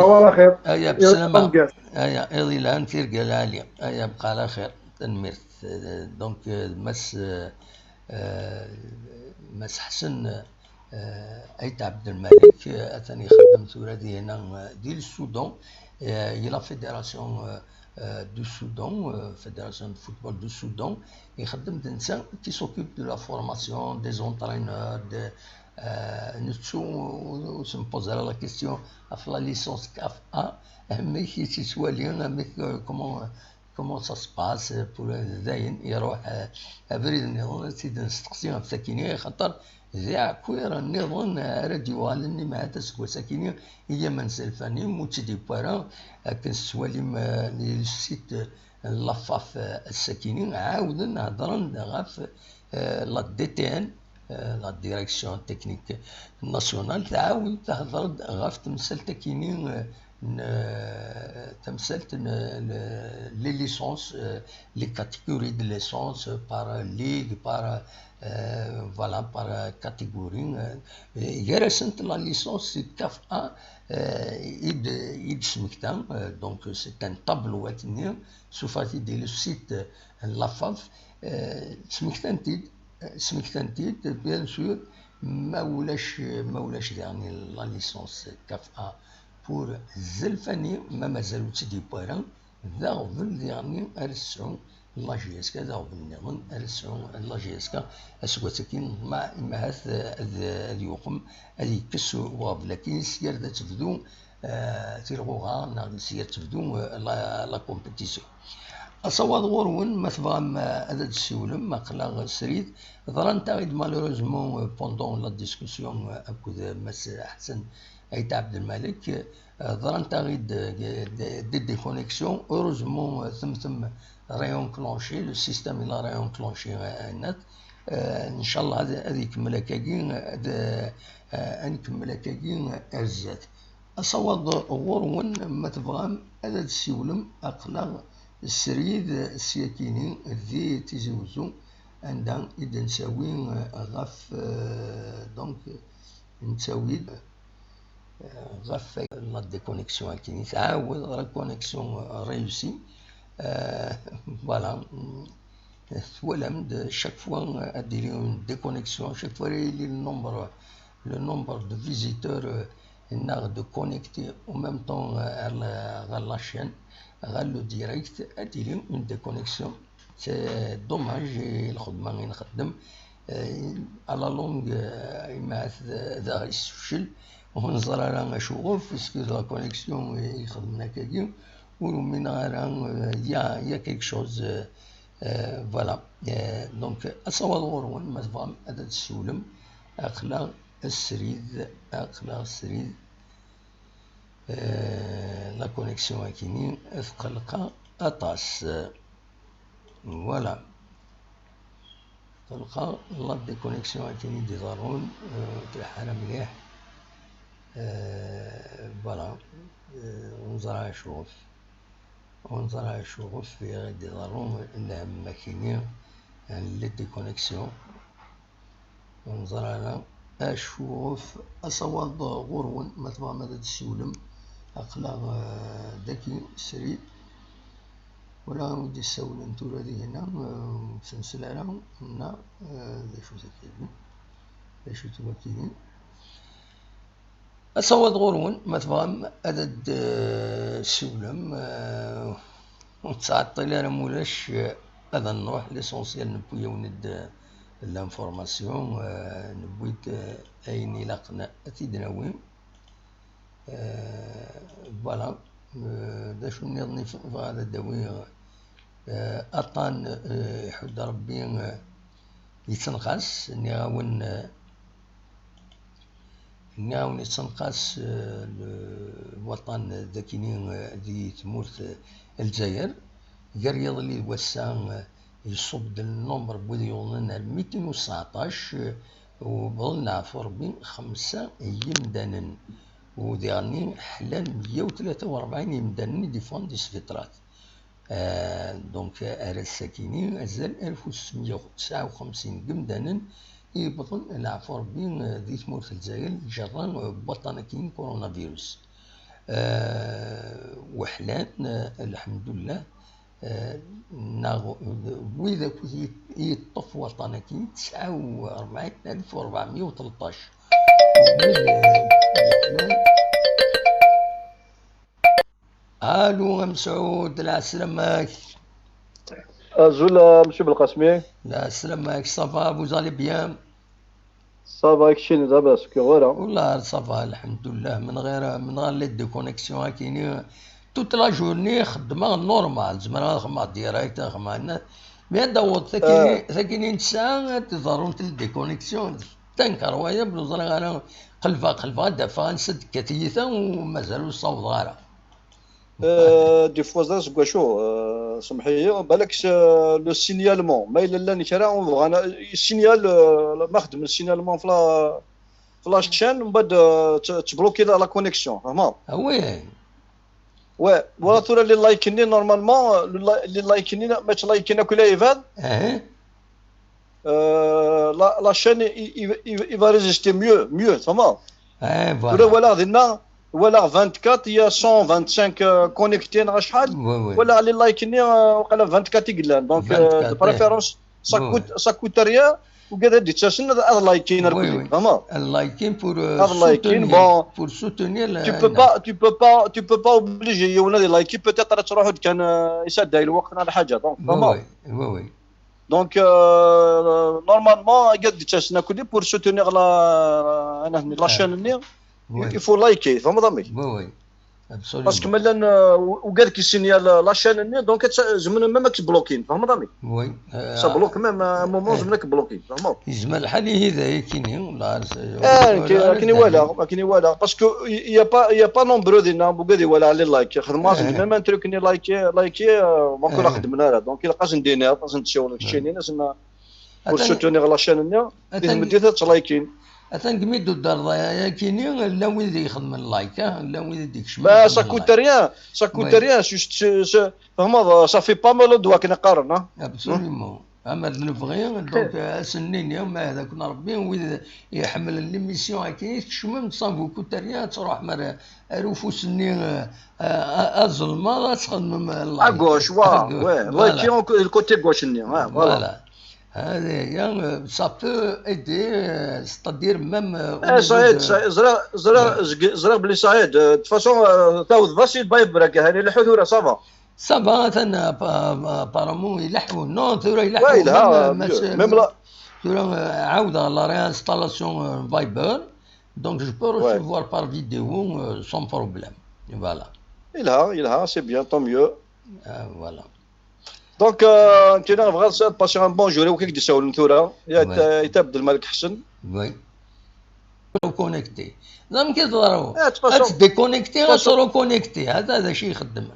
Aya, bslama. Aya, iḍ yelhan, tirga lɛali. Aya, bqa ɛla xir. Tanemmirt. Eh, donc, eh, Mass, eh, eh, Mass Ḥsen, eh, Ayt Ɛebdelmalek, eh, atan ixeddem tura dihina, eh, di Soudan, eh, i la fédération, eh, euh, du Soudan, euh, Fédération de football du Soudan, ixeddem d netta qui s'occupe de la formation des entraîneurs, de, euh, nettu, ur s-nppoẓ ara la question ɣef la licence CAF A, amek i tt-yettwali, amek, euh, comment, comment ça se passe pour, euh, dayen, iruḥ, euh, abrid nniḍen, ad tt-id-nesteqsi ɣef takini, axaṭer d aɛkwir nniḍen ara d-yuɣalen, imɛad aseggas-akini, i Yaman Zelfani, ur tt-id-yewwi ara, akken tettwalim, eh, le site, eh, n la FAF, eh, ass-akini, ɛawden heddren-d ɣef, eh, la D T N, eh, la Direction Technique Nationale, tɛawed tehder-d ɣef temsalt-akini, eh, n, eh, tamsalt n, n, les licences, eh, les catégories de licences par ligue, par, euh, voilà, par, euh, catégorie, euh, gar-asent la licence CAF A, euh, i d-, i d-smekta, euh, donc c'est un tableau akken-nni, sufat-id di le site, euh, n la FAF, euh, smektan-t-id, euh, smektan-t-id, bien sûr, ma ulac, ma ulac daɣen la licence CAF A pour Zelfani, ma mazal ur tt-id-yewwi ara, d aɣbel diɣen ara tesɛu la G S K, d aɣbel nniḍen ara tesɛu la G S K aseggas-agi, ma, ma ahat ad, ad yuqem, ad yekkes uɣbel-agi, syer ad tebdu, eh, tilɣuɣa, neɣ syer ad tebdu, eh, la, la compétition. Asawaḍ ɣur-wen, ma tebɣam, eh, ad d-tessiwlem, aql-aɣ srid. Ḍrant-aɣ-id malheureusement, eh, pendant la discussion, eh, akked, eh, Mass Ḥsen Ayt Ɛebdelmalek, eh, ḍrant-aɣ-id, eh, des, des déconnexions. Heureusement, eh, temtem réenclenché, le système il a réenclenché, eh, net. Eh, ncallah ad, ad ikemmel akkagi, ad, eh, ad nkemmel akkagi ar zdat. Asawaḍ ɣur-wen, ma tebɣam ad, ad d-ssiwlem, aql-aɣ srid syakini di Tizi Wezzu, anda i d-nettawi, eh, ɣef, eh, donc, nettawi-d ɣef la déconnexion akkin i tɛawed la connexion réussie. Euh, voilà. Twalam-d, chaque fois ad d-tili une déconnexion, chaque fois il y a le nombre, le nombre de visiteurs, euh, neɣ de connectés en même temps, euh, ɣer la, ɣer la chaîne, ɣer le direct, ad d-tili une déconnexion. C'est dommage, i lxedma i nxeddem, eh, à la longue, eh, imaɛet d, d aɣ-yessefcel, ur neẓri ara acuɣef, puisque la connexion i ixedmen akkagi, ur umineɣ ara, eh, il y a, il y a quelque chose, eh, eh, voilà. Eh, donc, asawaḍ ɣur-wen, ma tebɣam ad, ad d-tessiwlem, aql-aɣ srid, aql-aɣ srid. Eh, la connexion akini tqelleq aṭas. Voilà. Tqelleq la déconnexion akini d-iḍerrun, eh, ur telḥa ara mliḥ. Eh, voilà. Eh, ur neẓri acuɣef. Ur neẓri acuɣef i ɣ-d-iḍerru lhemm akini n la déconnexion. Ur neẓri ara acuɣef. Asawaḍ ɣur-wen, ma tebɣam ad d-tessiwlem, aql-aɣ, eh, daki srid. Wala wi d-issawlen tura dihina, eh, ur tt-nsel ara, neɣ, eh, d acu-t akini? D acu-t wakini? Asawaḍ ɣur-wen, ma tebɣam ad d-ssiwlem, eh, ur nettɛeṭṭil ara, ma ulac, eh, ad nruḥ, l'essentiel newwi-yawen-d, eh, l'information, eh, newwi-d, eh, ayen ilaqen ad t-id-nawi. Eh, voilà. Eh, d acu nniḍen i f-, bɣiɣ ad d-awiɣ? Eh, aṭṭan, eh, iḥudd Rebbi, eh, yettenqas, nniɣ-awen, eh, nniɣ-awen yettenqas, eh, le-, waṭṭan d akini, eh, di tmurt, eh, Lezzayer. Gar yiḍelli d wass-a, eh, iṣubb-d le nombre n wid yuḍnen ar mitin u tseɛṭac, eh, u wwḍen leɛfu Rebbi xemsa n yimdanen. U diɣenni ḥlan meyya u tlata u rebɛin yimdanen i d-iffɣen di sbiṭarat. Eh, donc, ar ass-akini, azal alef u tesɛemya u tesɛa u xemsin n yimdanen i yewwḍen leɛfu Rebbi, eh, di tmurt n Lezzayer, ǧerra, eh, n waṭṭan-akini n coronavirus. Eh, weḥlan, eh, lḥemdullah, eh, neɣ, eh, wid akk i, i yeṭṭef waṭṭan-akini, tesɛa u rebɛin alef u rebɛemya u tleṭṭac. Wid, eh, weḥlan. Allo, a Mesɛud, lɛeslama-k. Azul, a Monsieur Belqasmi. Lɛeslama-k, ça va, vous allez bien? Ça va, keččini, labas, ur k-yuɣ ara? Wallah, ça va, lḥemdullah, menɣir, menɣir la déconnexion akini, toute la journée xeddmeɣ normal, zemreɣ ad xedmeɣ direct, ad xedmeɣ net, mais ad d-taweḍ takini, ah, takini n ttesɛa, ad d-ḍerrunt la déconnexion, d incroyable, ur ẓriɣ ara, qelbeɣ, qelbeɣ, ad d-afeɣ ansa d-tekka tiyita, u mazal ur ssawḍeɣ ara. Euh, des fois, ça, c'est quoi, chaud, euh, سمح لي، بالك c'est le signalement. ما إلا لان كرا، on va، أنا signal، euh، ما خدم le signalement في la، في la chaîne، ومن بعد، euh، ت-، تبلوكي la، la connexion، فهمت؟ Ah oui. Ouais، ولا ثورة لي لايكني normalement، لي لا-، لي لايكني، ما تلايكينا كل عباد. Euh, la, la chaîne, il, il, il, il va résister mieux, mieux, ça va. Eh, voilà. Tura walaɣ dinna, walaɣ vingt-quatre, il y a cent vingt-cinq, euh, connectés, neɣ acḥal. Oui, oui. Walaɣ les likes-nni, euh, waqila vingt-quatre i yellan. Donc, euh, de préférence, ça coûte, ça coûte rien. Ugad ad d-ittasen ad, ad liken, oui, oui, fahmeḍ? Ad liken pour, euh, soutenir, bon, pour soutenir le, tu peux pas, tu peux pas, tu peux pas obliger yiwen ad ilike, peut-être ad truḥ-d kan, euh, isɛedday lweqt neɣ lḥaǧa, donc, fahmeḍ? Oui, oui, oui, oui. Donc, euh, normalement, ugad ad d-ittasen akk pour soutenir la, la chaîne-nni, il faut liker, fahmeḍ a mmi? Oui, oui. Absolument. Parce que ma llan, euh, ugad qui signale la chaîne-nni, donc zemren même ad k-bloquin, fahmeḍ a mmi? Oui. Ça bloque même, à un moment, zemren ad k-bloquin, fahmeḍ? Yezmer lḥal ihi d ayakini, la, akken i walaɣ, akken i walaɣ, parce que il y a pas, il y a pas nombreux dinna, ugad i walaɣ les likes, xedmeɣ-asen même un truc-nni like, like, euh, donc ur xeddmen ara, donc ilaq ad sen-d-tiniḍ, ad sen-d-tessiwleḍ keččini, asen Pour soutenir la chaîne-nni, di tmeddit ad ttlaykin. Atan deg mi d-udderḍ ayakini, llan wid i ixedmen like, ah, llan wid i d-ikecmen. Bah, ça coûte rien, ça coûte rien, juste, c'est, c'est, tfehmeḍ, ça fait pas mal de doigts, akken qqaren, ah. Absolument. Ama d lebɣi, donc, ass-nni-nni, ma hdaken Rebbi, wid iḥemmlen l'émission-agi, tkecmem sans vous coûter rien, ad truḥem ar, ar ufus-nni, euh, euh, azelmaḍ, ad txedmem, euh, like. À gauche, ouais, ouais, voilà. Like, le côté gauche-nni, ouais, voilà. Voilà. Hadi, euh, ça peut aider, euh, c'est-à-dire même, euh, au niveau de... Eh, ça aide, ça aide. Ẓriɣ, ẓriɣ, ouais. Ẓriɣ belli ça aide. Euh, de toute façon, euh, tawḍeḍ-as i Viber, akka, hani, lḥu tura, ça va. Ça va, atan, euh, pa-, pa-, apparemment, ileḥḥu. Non, tura ileḥḥu. Ouais, il a, même, euh, même là. Tura, euh, ɛawdeɣ la réinstallation, euh, Viber. Donc, je peux recevoir par vidéo, euh, sans problème. Et voilà. Il a, il a, c'est bien, tant mieux. Euh, voilà. Donc, euh, nekkini bɣiɣ ad passer un bon jour, i wakk i k-d-isawlen tura, ya, ouais. Ayt Abdelmalek Ḥsen. Oui. Reconnecté. Ẓer amek i teḍra. Eh, de toute façon, ad tdéconnecté, ad treconnecté. Hada d acu ixeddmen.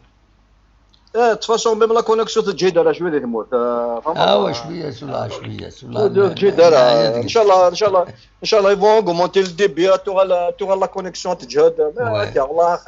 Eh, de toute façon, même la connexion teǧǧi-d ara cwiya di tmurt, euh, vraiment. Ah, ouais, cwiya, cwiya, cwiya. Ur teǧǧi-d ara. Inchallah, inchallah, inchallah, ils vont augmenter le débit, ad tuɣal, ad tuɣal la connexion teǧhed. Mais, ouais. Akka, Allah,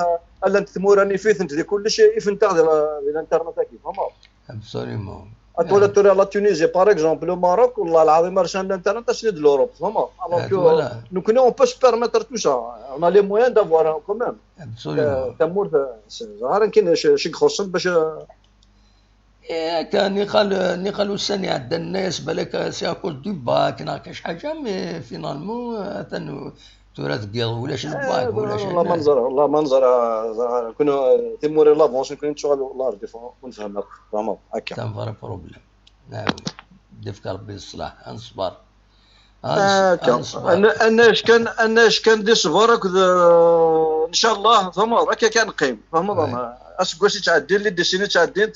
llant tmura nif-itent di kullec, ifen-aɣ di la, di l'internet-agi, vraiment. Absolument. Ad twaliḍ tura la Tunisie, par exemple, le Maroc, والله العظيم, rsan l'internet, ass-nni d l'Europe, vraiment. Alors que, voilà, nekkni, on peut se permettre tout ça. On a les moyens d'avoir, hein, quand même. Absolument. Euh, tamurt, euh, c'est, ẓer akken acu, acu ixuṣṣen bac, euh, Eh, akka, niqal, niqal ussan iɛeddan, nna-yas, balak, c'est à cause du bac, neɣ akka, acḥal ḥaǧa, mais finalement, euh, atan tura deg yiḍ, ulac lbac, eh, ulac, la ma nẓer, la ma nẓer, ẓer, kun, timura l'avance, kun nettuɣal, والله ربي ur nefhem akk, vraiment, akka. C'est un vrai problème. Ah oui. D-ifk Rebbi ṣṣeḥ, ad neṣber. Ad neṣ-, akka. Ad neṣber. Annac kan, annac kan di ṣṣber akked, euh, ncallah, tfehmeḍ, akka kan neqqim, tfehmeḍ, ouais. Aseggas yettɛeddin, les décennies ttɛeddint,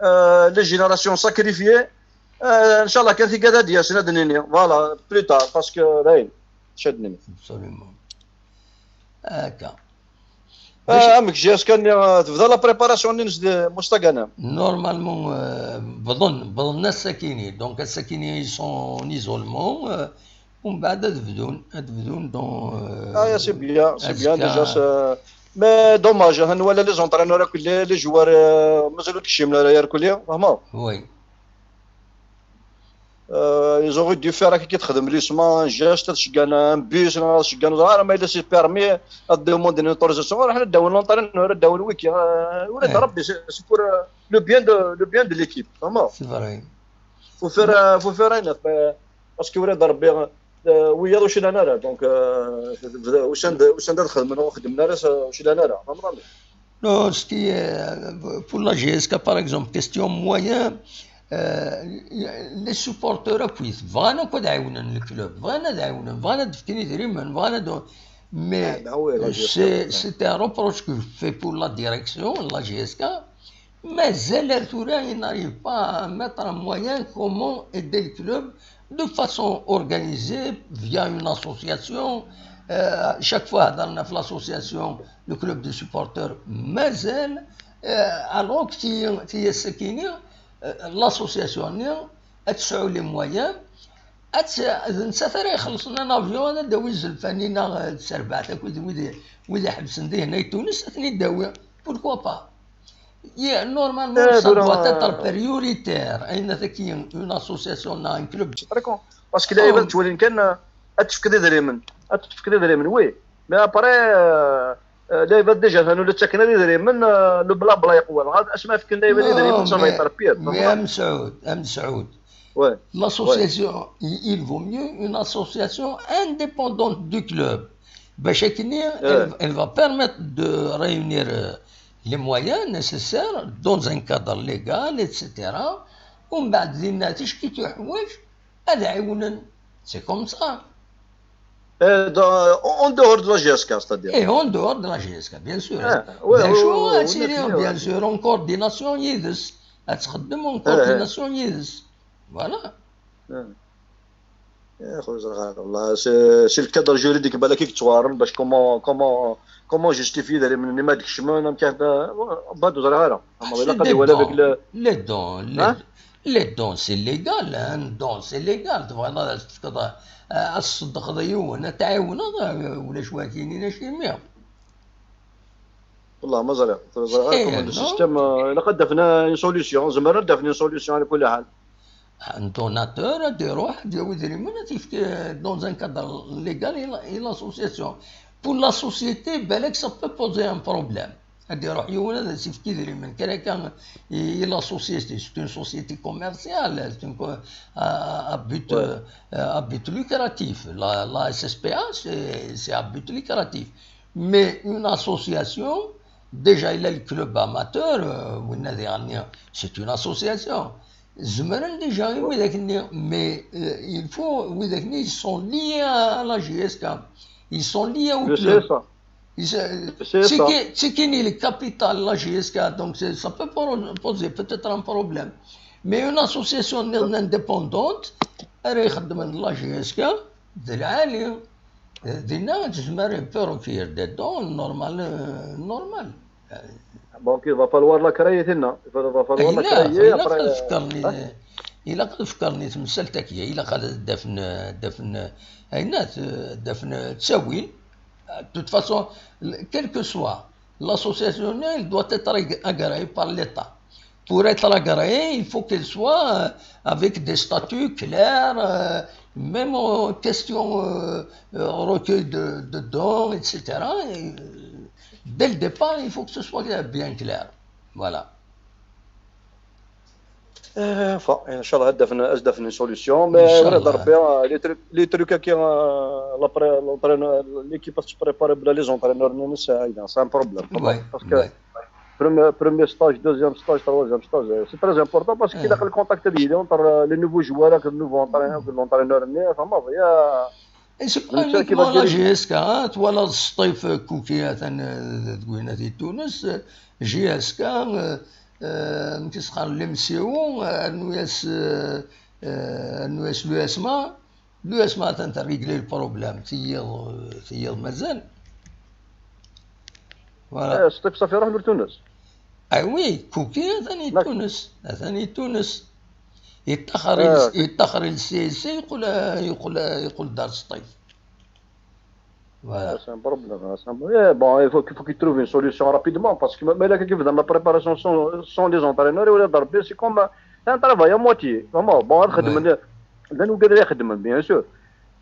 euh, les générations sacrifiées, euh, ncallah kan tigad ad d-yasen ad d-nini, voilà, plus tard, parce que dayen, acu ad d-nini. Absolument. Akka. Ah, amek, jusqu'à-nni, euh, tebda la préparation-nni-ines di Mustagana? Normalement, euh, bḍen, bḍen ass-akini. Donc, ass-akini, ils sont en isolement, euh, umbeɛd ad bdun, ad bdun dans, euh, ah, ya, c'est bien, c'est bien, azekka. Déjà, c'est, mais dommage, hein, nwala les entraîneurs akk, les, les joueurs, euh, mazal ur d-kcimen ara irkelli, tfehmeḍ? Oui. Euh, ils auraient dû faire akka i txedm l'USMA, un geste, ad ceggan un bus, neɣ ad ceggan, ẓer ma yella c'est permis, ad demandent une autorisation, ad ruḥen ad d-awin l'entraîneur, ad d-awin wiki, euh, ula d Rebbi, c'est, c'est pour, euh, le bien de, le bien de l'équipe, tfehmeḍ? C'est vrai. Faut faire, euh, faut faire un effort, parce que ula d Rebbi, euh, wiyaḍ ur cnan ara, donc, euh, usan-d, usan-d ad xedmen, ur xeddmen ara, ur cnan ara, tfehmeḍ? Non, ce qui est, euh, pour la J S K, par exemple, question moyen, euh, les supporters akk-it, bɣan akk ad ɛiwnen le club, bɣan ad ɛiwnen, bɣan ad d-fken idrimen, bɣan ad, mais, ah, bah oui, la J S K, c'est, ouais, c'est un reproche que je fais pour la direction, la J S K, mazal ar tura, ils n'arrivent pas à mettre un moyen comment aider le club de façon organisée via une association. Euh, chaque fois, dans l'association, le club de supporters, mazal, euh, alors que ti, ti, euh, l'association-nni ad tesɛu les moyens, ad tt-, d nettat ara ixellṣen un avion, ad d-tawi izelfan-nni, neɣ, euh, tterbaɛt akk wid, wid, wid iḥebsen dihin ay Tunes, ad ten-id-tawi. Pourquoi pas? Yeah, normalement, eh, ça doit être prioritaire. Ayen tagi, une association, un club. C'est très con. Parce que lɛibad ttwalin kan, euh, ad tefkeḍ idrimen. Ad tefkeḍ idrimen, oui. Mais après, euh, euh, lɛibad déjà, atan ula ttaken ara idrimen, euh, le blabla yeqwa. Dɣa asmi fken lɛibad idrimen, ça va être pire. Mais, mais, a Mesɛud, a Mesɛud. Ouais. L'association, il, il vaut mieux une association indépendante du club. Bac akken, elle, elle va permettre de réunir, euh, les moyens nécessaires dans un cadre légal, et cetera. Umbeɛd dinna, ticki tuḥwaǧ ad ɛiwnen. C'est comme ça. Eh, en dehors de la J S K, c'est-à-dire. Et en dehors de la J S K, bien sûr. Ah, ouais, bien sûr, en coordination yid-s. Ad txeddem en coordination yid-s. Voilà. Eh, خويا زرغال، والله c'est, c'est le cadre juridique, balak i yettwarren باش comment, comment, comment justifier idrimen-nni ma d-kecmen, amek ara, بعد ur ẓriɣ ara. Ama ilaq ad iwali avec le, les dons, les, Les dons, c'est légal, hein, don, c'est légal. Tebɣiḍ ad as-tefkeḍ, eh, ad tṣeddqeḍ yiwen, ad tɛiwneḍ, eh, ulac wagi yinin acimi. Wallah, ma ẓriɣ. Ẓriɣ Eh, comment le non. Système, euh, ilaq ad d-afen une solution. Zemren ad d-afen une solution, ɛla kulli ḥal. Un donateur ad iruḥ ad yawi idrimen ad t-yefk dans un cadre légal i la- i l'association. Pour la société, balak, ça peut poser un problème. Ad iruḥ yiwen ad as-yefk idrimen kan akka i i la société. C'est une société commerciale, c'est une co- à, à but, Ouais. euh, à but lucratif. La, la S S P A, c'est c'est à but lucratif. Mais une association, déjà, il y a le club amateur, euh, winna diɣenni, c'est une association. Zemren déjà i widak-nni, mais euh, il faut, widak-nni, ils sont liés à la J S K. Ils sont liés au Je sais club. ça. Ils, euh, Je sais c'est ça. qui, c'est qui ni le capital, la J S K, donc c'est- ça peut po- poser peut-être un problème. Mais une association indépendante, elle est de la J S K, de l'Ali, euh, dinna, elle peut recueillir des dons, normal, euh, normal. Donc, il va falloir la créer, tinna. Il va, va falloir la Ilaq, créer, ilaq après, ad euh, fkarni, hein? Ilaq ad fkarni temsalt-agi, ilaq ad d-afen, d-afen, ayna, d-afen ttawil. De toute façon, quelle que soit l'association, elle doit être ag- agréée par l'État. Pour être agréée, il faut qu'elle soit euh, avec des statuts clairs, euh, même en question euh, euh, recueil de, de dons, et cetera. Et, euh, dès le départ, il faut que ce soit bien clair. Voilà. Euh, enfin, inchallah, ad d-afen, ad d-afen une solution. Mais Inchallah. Ula d Rebbi, euh, les trucs, les trucs qui, euh, la pré- l'entraîneur, l'équipe se prépare, les entraîneurs, non, c'est c'est un problème. Ouais, Parce que ouais. premier, premier stage, deuxième stage, troisième stage, euh, c'est très important parce qu'il Ouais. a le contact entre euh, les nouveaux joueurs, avec le nouveau entraîneur, avec l'entraîneur, mais, enfin, bon, il y a Et c'est Donc, pas ça qui va uniquement la diriger. J S K, hein. Toi, la Steve Cookie, attends, euh, de Gwinnett et Tunis, euh, J S K, euh, euh, qu'est-ce que l'M C O, euh, N U S, euh, euh, N U S l'U S M A, l'U S M A, attends, t'as réglé le problème, c'est hier, euh, c'est hier, mazel. Voilà. آه، سطيف صافي راح لتونس. Ah oui, Cookie, attends, il D'accord. Tunis, attends, il Tunis. يتأخر آه. يتأخر ال C S C يقول يقول يقول دار سطيف. Voilà. C'est un problème, c'est un problème. Eh, bon, il faut, il faut qu'il trouve une solution rapidement parce que même là, qui dans la préparation sans, sans les entraîneurs, ولا ضربي, c'est comme un travail à moitié. Vraiment, bon, غير خدم Ouais. لنا وقال لي خدم, bien sûr.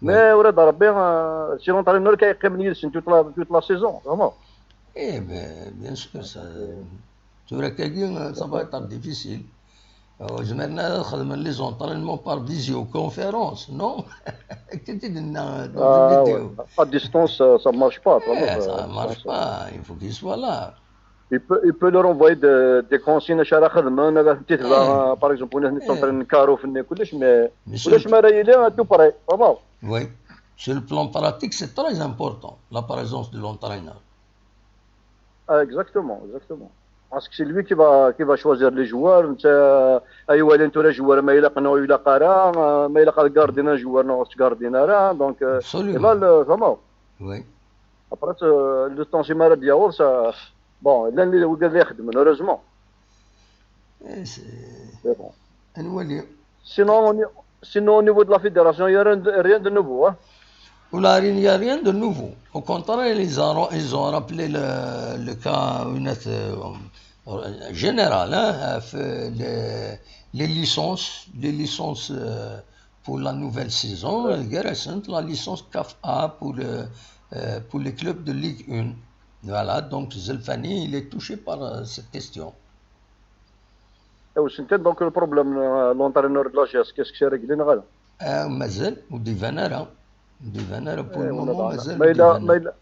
Mais Ouais. ولا ضربي, euh, si l'entraîneur كيقيم لي toute la, toute la saison, vraiment. Eh ben, bien sûr, ça, tura kagi, ça va être difficile. Euh, زمرنا خدمنا les entraînements par visioconférence, non? كنت قلنا dans Ah, une ouais. vidéo. À distance, ça, ça marche pas, vraiment, Eh, ça, ça marche ça- pas, il faut qu'il soit là. Il peut, il peut leur envoyer des, des consignes, شحال خدمة, أنا قاعد نتبع, Eh. par exemple, ولا Eh. نتبع كاروف كلش, mais Mais ولا sur, شمال يلي tout prêt, vraiment. oui, sur le plan pratique, c'est très important, la présence de l'entraîneur. Ah, exactement, exactement. Parce que c'est lui qui va, qui va choisir les joueurs. نتا أيوا أنت ولا joueur ما يلاق نو يلاق راه, ما يلاق الجاردين joueur نو جاردين راه. Donc, euh, Absolument. et là, le, vraiment. Oui. Après, euh, le temps, c'est malade, يا ورث, euh, bon, là, اللي وقال لي يخدم, heureusement. Eh, c'est- Mais bon. نولي. Sinon, au ni- sinon, au niveau de la fédération, il n'y a rien de, rien de nouveau, hein. Ou là, il n'y a rien de nouveau. Au contraire, ils ont, ils ont rappelé le, le cas, une, euh, général, hein, euh, les, les licences, les licences euh, pour la nouvelle saison, euh, récente, la licence CAF A pour, le, euh, pour les clubs de Ligue un. Voilà, donc Zelfani, il est touché par euh, cette question. Et aussi, donc, le problème, euh, l'entraîneur de la G S, qu'est-ce que c'est réglé, non ? آه، مازال وديفان راه وديفان راه pour le moment مازال ما الا وديفان. ما الا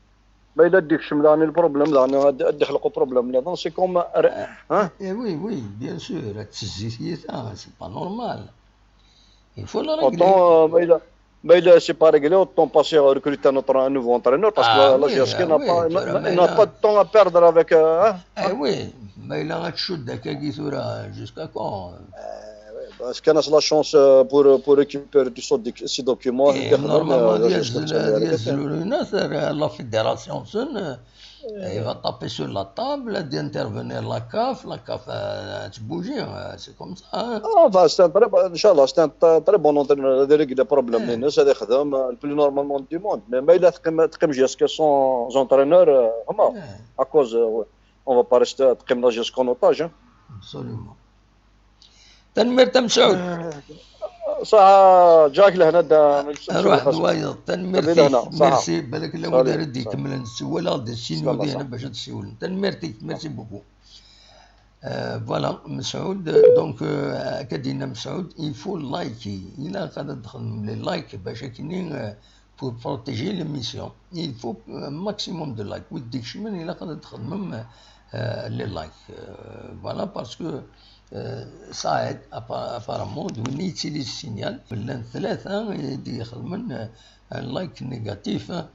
ما الا ديك الشمله راني البروبليم راني غادي غادي يخلقوا بروبليم نظن سي كوم. ها؟ Eh oui, oui, bien sûr, هاد التزيتية c'est pas normal. Il faut le régler. Autant ما الا ما الا c'est pas réglé, autant passer recruter notre un nouveau entraîneur parce que Ah la, la oui, G S K ah n'a oui, pas tu n'a- ramènes n'a un- pas de temps à perdre avec, euh, hein. Eh oui, ما الا غتشد هكاكي ثورة jusqu'à quand? Parce que la chance, euh, pour pour récupérer tous ces doc- ces documents. Et normalement, ديال ديال الناس، la fédération, c'est une- Il va taper sur la table, d'intervenir la CAF, la CAF euh, tu bouger, euh, c'est comme ça. Hein. Ah, enfin, c'est un très, bon- Inch'Allah, c'est un t- très bon entraîneur. Il a réglé les problèmes. Ouais, Nina, c'est le plus normalement du monde. Mais, mais il a تقيم تقيم jusqu'à son entraîneur, euh, vraiment. Ouais, À cause, euh, on va pas rester تقيم jusqu'en otage. Hein. Absolument. Tanemmirt a Mesɛud. صح. جاك لهنا دا من السوق Ruḥ d القصر. wayeḍ. Tanemmirt خلي لهنا. صح. Merci. Balak lawi Salut. ara d-ikemmlen s walaɣ-d sinu سلام dihna صح. Bac ad ssiwlen. Tanemmirt-ik. Merci beaucoup. Euh, voilà, Mesɛud, donc, euh, akka d-yenna Mesɛud, il faut liker. Ilaq ad txedmem les likes, bac akkenni, euh, pour protéger l'émission. Il faut un maximum de likes. Wid d-ikecmen, ilaq ad txedmem euh, les likes. Euh, voilà, parce que euh, ça aide, appa- apparemment, d win i yettili s signal. Llan tlata i d-ixedmen euh, un like négatif. Hein.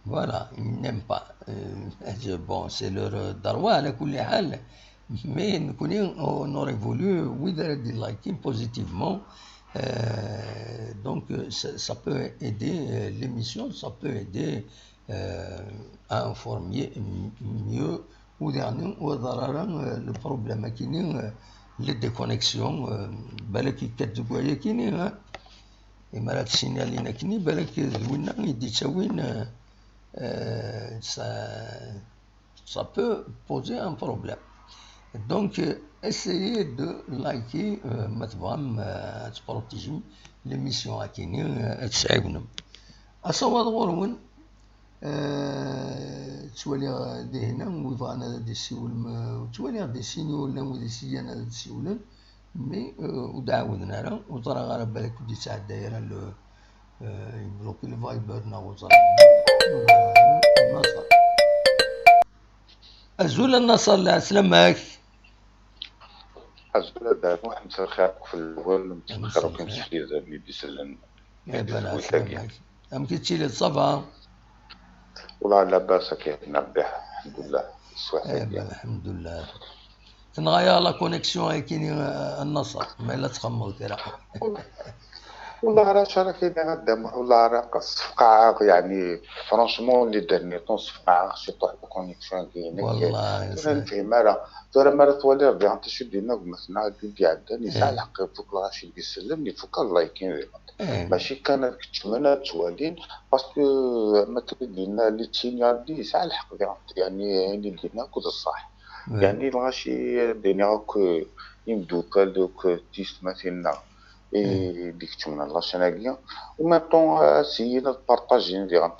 Voilà, il n'aime pas. Euh, bon, c'est leur euh, droit, على كل حال. Mais nous, on aurait voulu, wid ara d-liken positivement. Euh, donc, euh, ça, ça peut aider euh, l'émission, ça peut aider euh, à informer mieux. Au dernier, au dernier, euh, le problème qui est euh, les déconnexions, euh, balak yekkat deg waya kini, hein. Imara tsinalin akkenni, balak d winna i d-ittawin, euh, euh, ça, ça peut poser un problème. Donc, euh, essayez de liker, euh, ma tebɣam, euh, ad tprotéjem l'émission akkenni, euh, ad tɛiwnem. Asawaḍ ɣur-wen, euh, ttwaliɣ dihna, wi bɣan ad d-issiwlem, euh, ttwaliɣ di sin ur llan wid isigan ad d-siwlen, mais, euh, ur d-ɛawden ara, ur ẓriɣ ara balak ur d-ittɛedday ara le, euh, yebloki le Viber neɣ ur ẓriɣ. Naṣer. Azul a Naṣer, lɛeslama-k. Azul a Dda Muḥ, mselxir akk fell-awen, mselxir akk imsefliden i d-isellen. Eh ben, lɛeslama-k. Amek i tettiliḍ, ça va? Wellah labas, akka yeɛni Rebbi, lḥemdullah, ṣṣwiḥ. Eh ben, lḥemdullah. Tenɣa-yaɣ la connexion ayakini, eh, a Naṣer, ma yella txemmeḍ kra. Wellah ara acu ara k-iniɣ a Dda Muḥ, wellah ara ssefqaɛeɣ, yeɛni, franchement, les derniers temps ssefqaɛeɣ ciṭuḥ la connexion-agi-inek. Wellah, tura ur nefhim ara. Tura mi ara twaliḍ diɣen acu d-yenna gma-tneɣ i d-iɛeddan, yesɛa lḥeqq, ifuk lɣaci d-isellen, ifuk ad laykin diɣen. Mačči kan ad keččmen ad ttwalin, parce que ma akka i d-yenna Litini Abdi, yesɛa lḥeqq diɣen, yeɛni, ayen i d-yenna akk d ṣṣeḥ. Yeɛni, lɣaci ad d-iniɣ akk imdukal akk tiyessetmatin-nneɣ i d-ikeččmen lɣaci-agi, u même temps, ad syin ad partajin diɣen